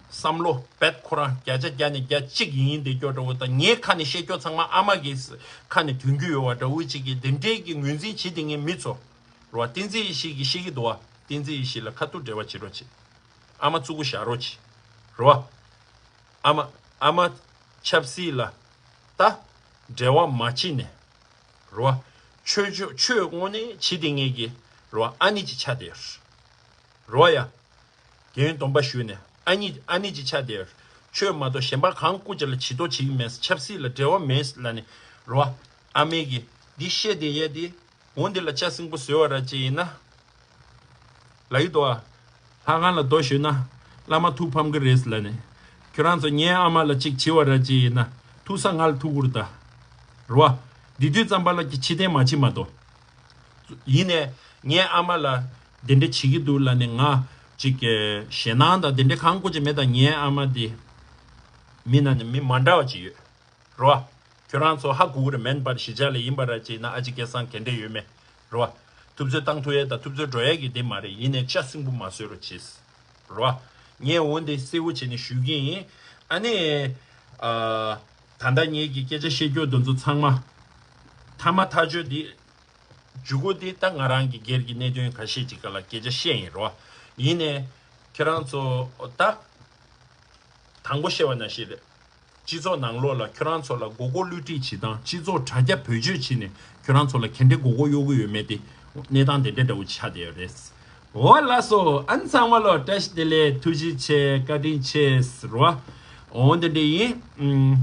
བསམ་བློ་བེད་ཁོ་རང་བརྒྱ་ཆ་བརྒྱ་ནས་བརྒྱ་གཅིག་ཡིན་བསྡད་སྐྱོ་འདྲ་བོ་དང་། ངའི་ཁ་ནས་བཤད་སྐྱོ་ཚང་མ་ཨ་མ་གི་ཁ་ནས་ཐོན་རྒྱུ་ཡོད་བ་འདྲ་བོ་གཅིག་གི་དེ་འདྲའི་གི་ངོས་འཛིན་བྱེད་དེ་ངའི་མི་ཚོ། རོ། བསྟན་འཛིན་ཡེ་ཤེས་ཀྱིས་བཤད་ཀྱི་འདུག་བ། བསྟན་འཛིན་ཡེ་ཤེས་ལ་ཁ་ཐུག་འབྲེལ་བ་བྱེད་རོགས་བྱེད། ཨ་མ་གཙུག་པོ་བཞག་རོགས་བྱེད། རོ། ཨ་མ་ཨ་མ་ཆབ་སྲིད་ལ་ད་འབྲེལ་བ་མ་བྱེད་ནས། རོ། ཆོས་ཆོས་ཆོས་དངོས་གནས་བྱེད་དེ་ངེས་ཀྱི་རོ། ཨ་ནི་ཅིག་ཆགས་བསྡད་རོ་ཡ། རྒན་སྡོམ་པ་ཞུས་ནས་ཨ་ནི་ཨ་ནི་ཅིག་ཆགས་བསྡད་ཡོད། ཆོས་མ་གཏོགས་གཞན་པ་གང་སྐུ་ཅིག་ལ་བྱི་དོར་བྱེད་ཀྱི་མེད། ཆབ་སྲིད་ལ་འབྲེལ་བ་མེད་ལབ་ནས་རོ། ཨ་མས་ཀྱི་འདི་བཤད་བསྡད་ཡས་དེ། འོ་འདི་ལ་ལྕགས་སྲིན་པོ་བཟོས་པ་ར་ཅིག་ཡིན་ན། ལ་ཡི་དོ། ལྷ་ཁང་ལ་རྡོ་གཞུས་ན་བླ་མ་ཐུགས་ཕམ་གི་རེད་ལབ་ནས། ཁྱོད་རང་ཚོ་ངའི་ཨ་མ་ལ་ཅིག་བྱི་བ་ར་ཅིག་ཡིན་ན་ཐུག་ས་ང་ལ་ཐུག་གི་རེད་ད། རོ། འདི་དུས་ཙམ་པ་ལ་ཀྱི་ཕྱི་བསྟན་མ་བྱེད་མ་གཏོགས། ཡིན་ནས་ངའི་ཨ་མ་ལ་འདི་འདྲ་བྱེད་ཀྱི་འདུག་ལབ་ནས་ང་ཅིག་གི་ཞེད་སྣང་དང་དེ་འདྲ་གང་སྐུ་ཅིག་མེད། ད་ངའི་ཨ་མ་དེ་མི་ནང་ནས་མི་མ་འདྲ་བ་ཅིག་ཡོད་རོ། ཁྱོད་རང་ཚོ་ཧ་གོ་གི་རེད། མེན་པར་གཞིས་ཆགས་ལ་ཡིན་པ་ར་ཅིག་ན་ཨ་ཅེ་སྐལ་བཟང་ག་འདྲ་ཡོད་མེད་རོ། ཐུབ་ཚོད་བཏང་ཐུབ་ཡས་དང་ཐུབ་ཚོད་འགྲོ་ཡས་ཀྱི་དེ་མ་རེད། ཡིན་ནས་ལྕགས་སྲིན་པོ་མ་བཟོས་རོགས་བྱེད། རོ། ངས་འོ་འདི་གསལ་བོ་བྱས་ནས་ཞུ་གི་ཡིན། ཨ་ནི། ཨ། ད་ལྟ་ངེད་ཀྱི་སྐད་ཆ་བཤད་རྒྱུ་འདི་ཚོ་ཚང་མ། ཐ་མ་ཐག་ཆོད་འདི། མཇུག་གུ་འདི་ད་ང་རང་གི་སྒེར་གྱི་གནད་དོན་ཁ་ཤས་ཅིག་ག་ལ་སྐད་ཆ་བཤད་ཡིན་རོ། ཡིན་ནས། ཁྱེད་རང་ཚོ་ད། དང་པོ་བཤད་པ་ནང་བཞིན་རེད། སྤྱི་ཚོགས་ནང་ལོགས་ལ་ཁྱོད་རང་ཚོ་ལ་མགོ་སྐོར་བསླུ་བྲིད་བྱེད་སྟངས། སྤྱི་ཚོགས་དྲ་རྒྱ་བེད་སྤྱོད་བྱས་ནས་ཁྱོད་རང་ཚོ་ལ་ག་འདྲའི་མགོ་སྐོར་གཡོག་གི་ཡོད་མེད་དེ། གནས་སྟངས་དེ་འདྲ་འདྲ་བོ་ཆགས་བསྡད་ཡོད་རེད། འོ་ལགས་སོ། ཨ་ནི་ཚང་མ་ལ་བཀྲ་ཤིས་བདེ་ལེགས། ཐུགས་རྗེ་ཆེ། བཀའ་དྲིན་ཆེ་ཟེར་བ། འོ་འདི་འདྲ་ཡིན། ཨུམ།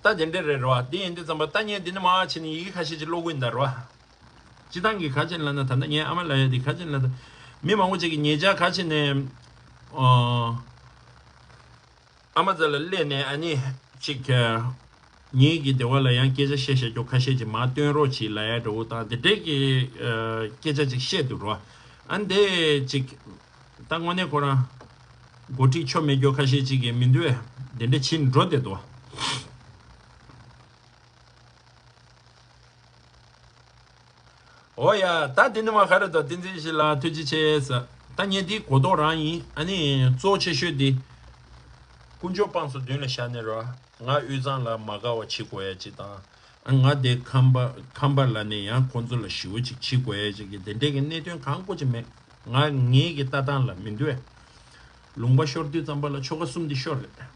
ད་དེ་འདྲ་རེད་རོ། དེ་ཡིན་དུས་ཙམ་པ་ད་ངས་འདི་ནས་མར་བྱས་ནས་ཡི་གེ་ཁ་ཤས་ཅིག་ཀློག་གི་ཡིན་ད་རོ། སྤྱི་བཏང་གི་ག་ཅིག་ལབ་ན། ད་ལྟ་ངའི་ཨ་མ་ལབ་ཡ་དེ་ག་ཅིག་ལབ་ན། མི་མང་པོ་ཅིག་གིས་ཉེ་ཆར་ག་ཅིག་ནས། ཨ། ཨ་མ་རྩ་ལ་སླེབས་ནས་ཨ་ནི་ཅིག་ངེད་ཀྱི་སྡེ་བ་ལ་ཡང་སྐད་ཆ་བཤད་བཤད་རྒྱུ་ཁ་ཤས་ཅིག་མར་སྟོན་རོགས་གྱིས་ལབ་ཡ་འདྲ་བོ་དང་དེ་འདྲའི་གི་སྐད་ཆ་ཅིག་བཤད་འདུག་རོ། ཨ་ནི་དེ་ཅིག་ད་དངོས་གནས་ཁོ་རང་འགོ་ཁྲིད་ཆོ་མེད་རྒྱུ་ཁ་ཤས་ཅིག་གིས་མི་འདུག་བས། དེ་འདྲ་བྱེད་འགྲོ་བསྡད་འདུག། འོ་ཡ། ད་དེ་ནི་མ་ག་རེ་དོ། བསྟན་འཛིན་ཡེ་ཤེས་ལགས་ཐུགས་རྗེ་ཆེ་ཟེར། ད་ངས་འདི་གོ་རྟོགས་རང་ཡིན། ཨ་ནི་གཙོ་ཆེ་ཤོས་འདི་དཀོན་མཆོག་དཔང་སོ་མདུན་ལ་བཞག་ནས་རོ། ང་དབུས་གཙང་ལ་མ་དགའ་བ་བྱེད་དགོས་ཡ་ཅིག་དང་། ཨ་ང་དེ་ཁམས་པ་ཁམས་པ་ལ་ནས་ཡང་ཁོང་ཚོ་ལ་ཞེ་པོ་ཅིག་བྱེད་དགོས་ཡ་ཅིག་གི་དེ་འདྲས་ཀྱི་གནད་དོན་གང་དགོས་ཅིག་མེད། ང་ངེད་ཀྱི་ལྟ་སྟངས་ལ་མི་འདུག་ཨེ། ལུང་པ་ཤོར་དུས་ཙམ་པ་ལ་ཆོལ་ཁ་གསུམ་འདི་ཤོར་རེད།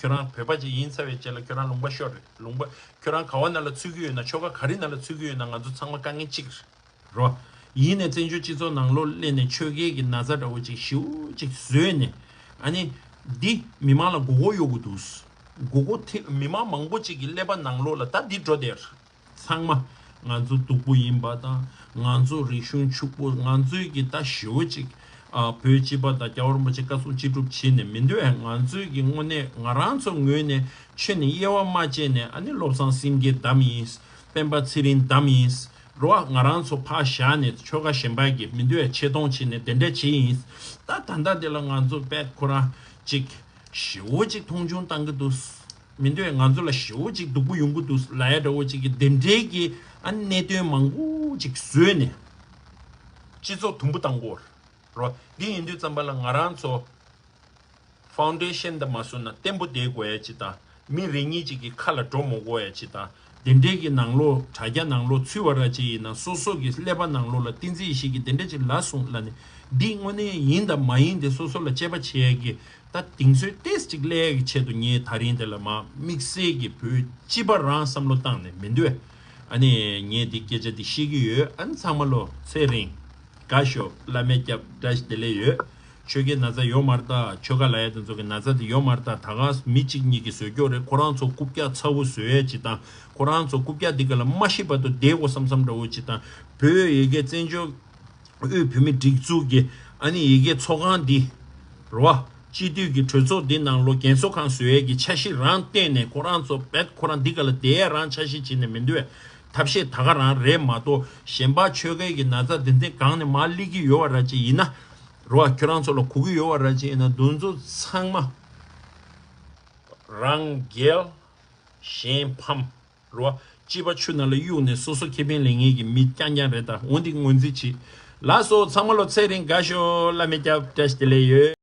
ཁྱོད་རང་བོད་པ་ཅིག་ཡིན་ཚར་བའི་རྗེས་ལ་ཁྱོད་རང་ལུང་པ་ཤོར་རེད། ལུང་པ་ཁྱོད་རང་ག་བ་ནང་ལ་ཚུད་ཀྱི་ཡོད་ན། ཆོལ་ཁ་ག་རེ་ནང་ལ་ཚུད་ཀྱི་ཡོད་ན། ང་ཚོ་ཚང་མ་དཀའ་ངལ་གཅིག་རེད་རོ། ཡིན་ནས་བཙན་བྱོལ་སྤྱི་ཚོགས་ནང་ལོགས་སླེབས་ནས་ཆོལ་ཁའི་གི་ན་ཚ་འདྲ་བོ་ཅིག་ཞེ་པོ་ཅིག་བཟོས་ནས། ཨ་ནི་འདི་མི་མང་ལ་མགོ་སྐོར་གཡོག་གི་འདུག། མགོ་སྐོར་ཐེབས། མི་མང་མང་པོ་ཅིག་གི་ཀླད་པ་ནང་ལོགས་ལ་ད་འདི་འགྲོ་བསྡད་རེད། ཚང་མ་ང་ཚོ་སྡུག་པོ་ཡིན་པ་དང་། ང་ཚོ་རིག་གཞུང་ཕྱུག་པོ། ང་ཚོའི་གི་ད་ཞེ་པོ་ཅིག་ཨ་བོད་སྤྱི་པ་དང་རྒྱལ་བ་རིན་པོ་ཆེ་བཀའ་གསུང་ཅི་སྒྲུབ་བྱས་ནས་མི་འདུག་ཨེ། ང་ཚོའི་གི་དངོས་གནས་ང་རང་ཚོ་ངོས་ནས་ཆོས་ནས་དབྱེ་བ་མ་བྱས་ནས། ཨ་ནི་བློ་བཟང་སེང་གེ་བདམས་ཡིན། སྤེན་པ་ཚེ་རིང་བདམས་ཡིན་རོ། ང་རང་ཚོ་ཕར་བཞག་ནས་ཆོལ་ཁ་གཞན་པ་གི་མི་འདུག་ཨེ། ཆེ་མཐོང་བྱས་ནས་དེ་འདྲ་བྱས་ཡིན། ད་ད་ལྟ་འདི་ལ་ང་ཚོ་དཔེ་ཁོ་རང་ཅིག་ཞེ་པོ་ཅིག་མཐོང་ཆུང་བཏང་གི་འདུག། མི་འདུག་ཨེ། ང་ཚོ་ལ་ཞེ་པོ་ཅིག་སྡུག་པོ་ཡོང་གི་འདུག་ལབ་ཡ་འདྲ་བོ་ཅིག་གི་དེ་འདྲའི་གི་ཨ་གནད་དོན་མང་པོ་ཅིག་བཟོས་ནས་སྤྱི་ཚོགས་དུམ་བུ་བཏང་གི་ཡོད་རེད་རོ། འདི་ཡིན་དུས་ཙམ་པ་ལ་ང་རང་ཚོ་ཕའུན་ཌེ་ཤན་དང་མ་བཟུང་ན་བརྟན་པོ་བསྡད་དགོས་ཡ་ཅིག་དང་། མི་རེ་གཉིས་ཅིག་གི་ཁ་ལ་འགྲོ་མ་དགོས་ཡ་ཅིག་དང་། དེ་འདྲའི་གི་ནང་ལོགས་དྲ་རྒྱ་ནང་ལོགས་ཚུད་པ་ར་ཅིག་ཡིན་ན། སོ་སོ་གི་ཀླད་པ་ནང་ལོགས་ལ་བསྟན་འཛིན་ཡེ་ཤེས་ཀྱིས་དེ་འདྲ་ཅིག་ལབ་སོང་ལབ་ནས། འདི་དངོས་གནས་ཡིན་དང་མ་ཡིན་དེ་སོ་སོ་ལ་དཔྱད་པ་བྱེད་ཡ་གི་ད་གདེང་ཚོད་ཏོག་ཙམ་ཅིག་སླེབས་ཡ་གི་ཆེད་དུ་ངས་ད་རིང་དེ་ལ་མ་དམིགས་བསལ་གྱི་བོད་སྤྱི་པ་རང་བསམ་བློ་བཏང་ནས་མི་འདུག་ཨེ། ཨ་ནི་ངས་འདི་སྐད་ཆ་འདི་བཤད་ཀྱི་ཡོད། ཨ་ནི་ཚང་མ་ལོ་ཚེ་རིང་། དགའ་ཤོག། བླ་མའི་སྐྱབས། བཀྲ་ཤིས་བདེ་ལེགས་ཡོད། ཆོལ་ཁའི་ན་ཚ་ཡོད་མ་རེད་ད། ཆོལ་ཁ་ལབ་ཡ་དེ་ཚོ་གི་ན་ཚ་དེ་ཡོད་མ་རེད་ད། ད་ག་མི་གཅིག་གཉིས་ཀྱིས་བཟོས་ཀྱོག་རེད། ཁོ་རང་ཚོ་རྐུབ་བཀྱག་ཚ་བོ་བཟོ་ཡ་ཅིག་དང་། ཁོ་རང་ཚོ་རྐུབ་བཀྱག་འདི་ག་ལ་མ་ཤི་བར་དུ་བསྡད་དགོས་བསམ་བསམ་འདྲ་བོ་ཅིག་དང་། བོད་ཡ་གི་བཙན་བྱོལ་དབུས་བོད་མི་སྒྲིག་འཛུགས་ཀྱི་ཨ་ནི་ཡ་གི་ཚོགས་ཁང་འདི་རེད་བ། སྤྱི་འཐུས་ཀྱི་གྲོས་ཚོགས་འདི་ནང་ལོགས་རྒན་གསོ་ཁང་བཟོ་ཡས་ཀྱི་འཆར་གཞི་རང་བཏོན་ནས། ཁོ་རང་ཚོ་བེད་ཁོ་རང་འདི་ག་ལ་བསྡད་ཡས་རང་འཆར་གཞི་བྱས་ནས་མི་འདུག་བས། ཐབས་ཤེས་ད་ག་རང་རེད་མ་གཏོགས། གཞན་པ་ཆོལ་ཁའི་གི་ན་ཚ་འདི་འདི་གང་ནས་མར་སླེབས་ཀྱི་ཡོད་པ་ར་ཅིག་ཡིན་ན། རེད་བ། ཁྱོད་རང་ཚོ་ལ་གོ་གི་ཡོད་པ་ར་ཅིག་ཡིན་ན། འདི་ཚོ་ཚང་མ་རང་རྒྱལ་གཞན་ཕམ། རེད་བ། སྤྱི་པ་ཆུ་ནང་ལ་གཡུགས་ནས་སོ་སོ་ཁེ་ཕན་ལེན་མཁན་གྱི་མི་རྐྱང་རྐྱང་རེད་ད། འོ་འདི་ངོས་འཛིན་བྱེད། ལགས་སོ། ཚང་མ་ལོ་ཚེ་རིང་དགའ་ཤོག། བླ་མའི་སྐྱབས། བཀྲ་ཤིས་བདེ་ལེགས་ཡོད།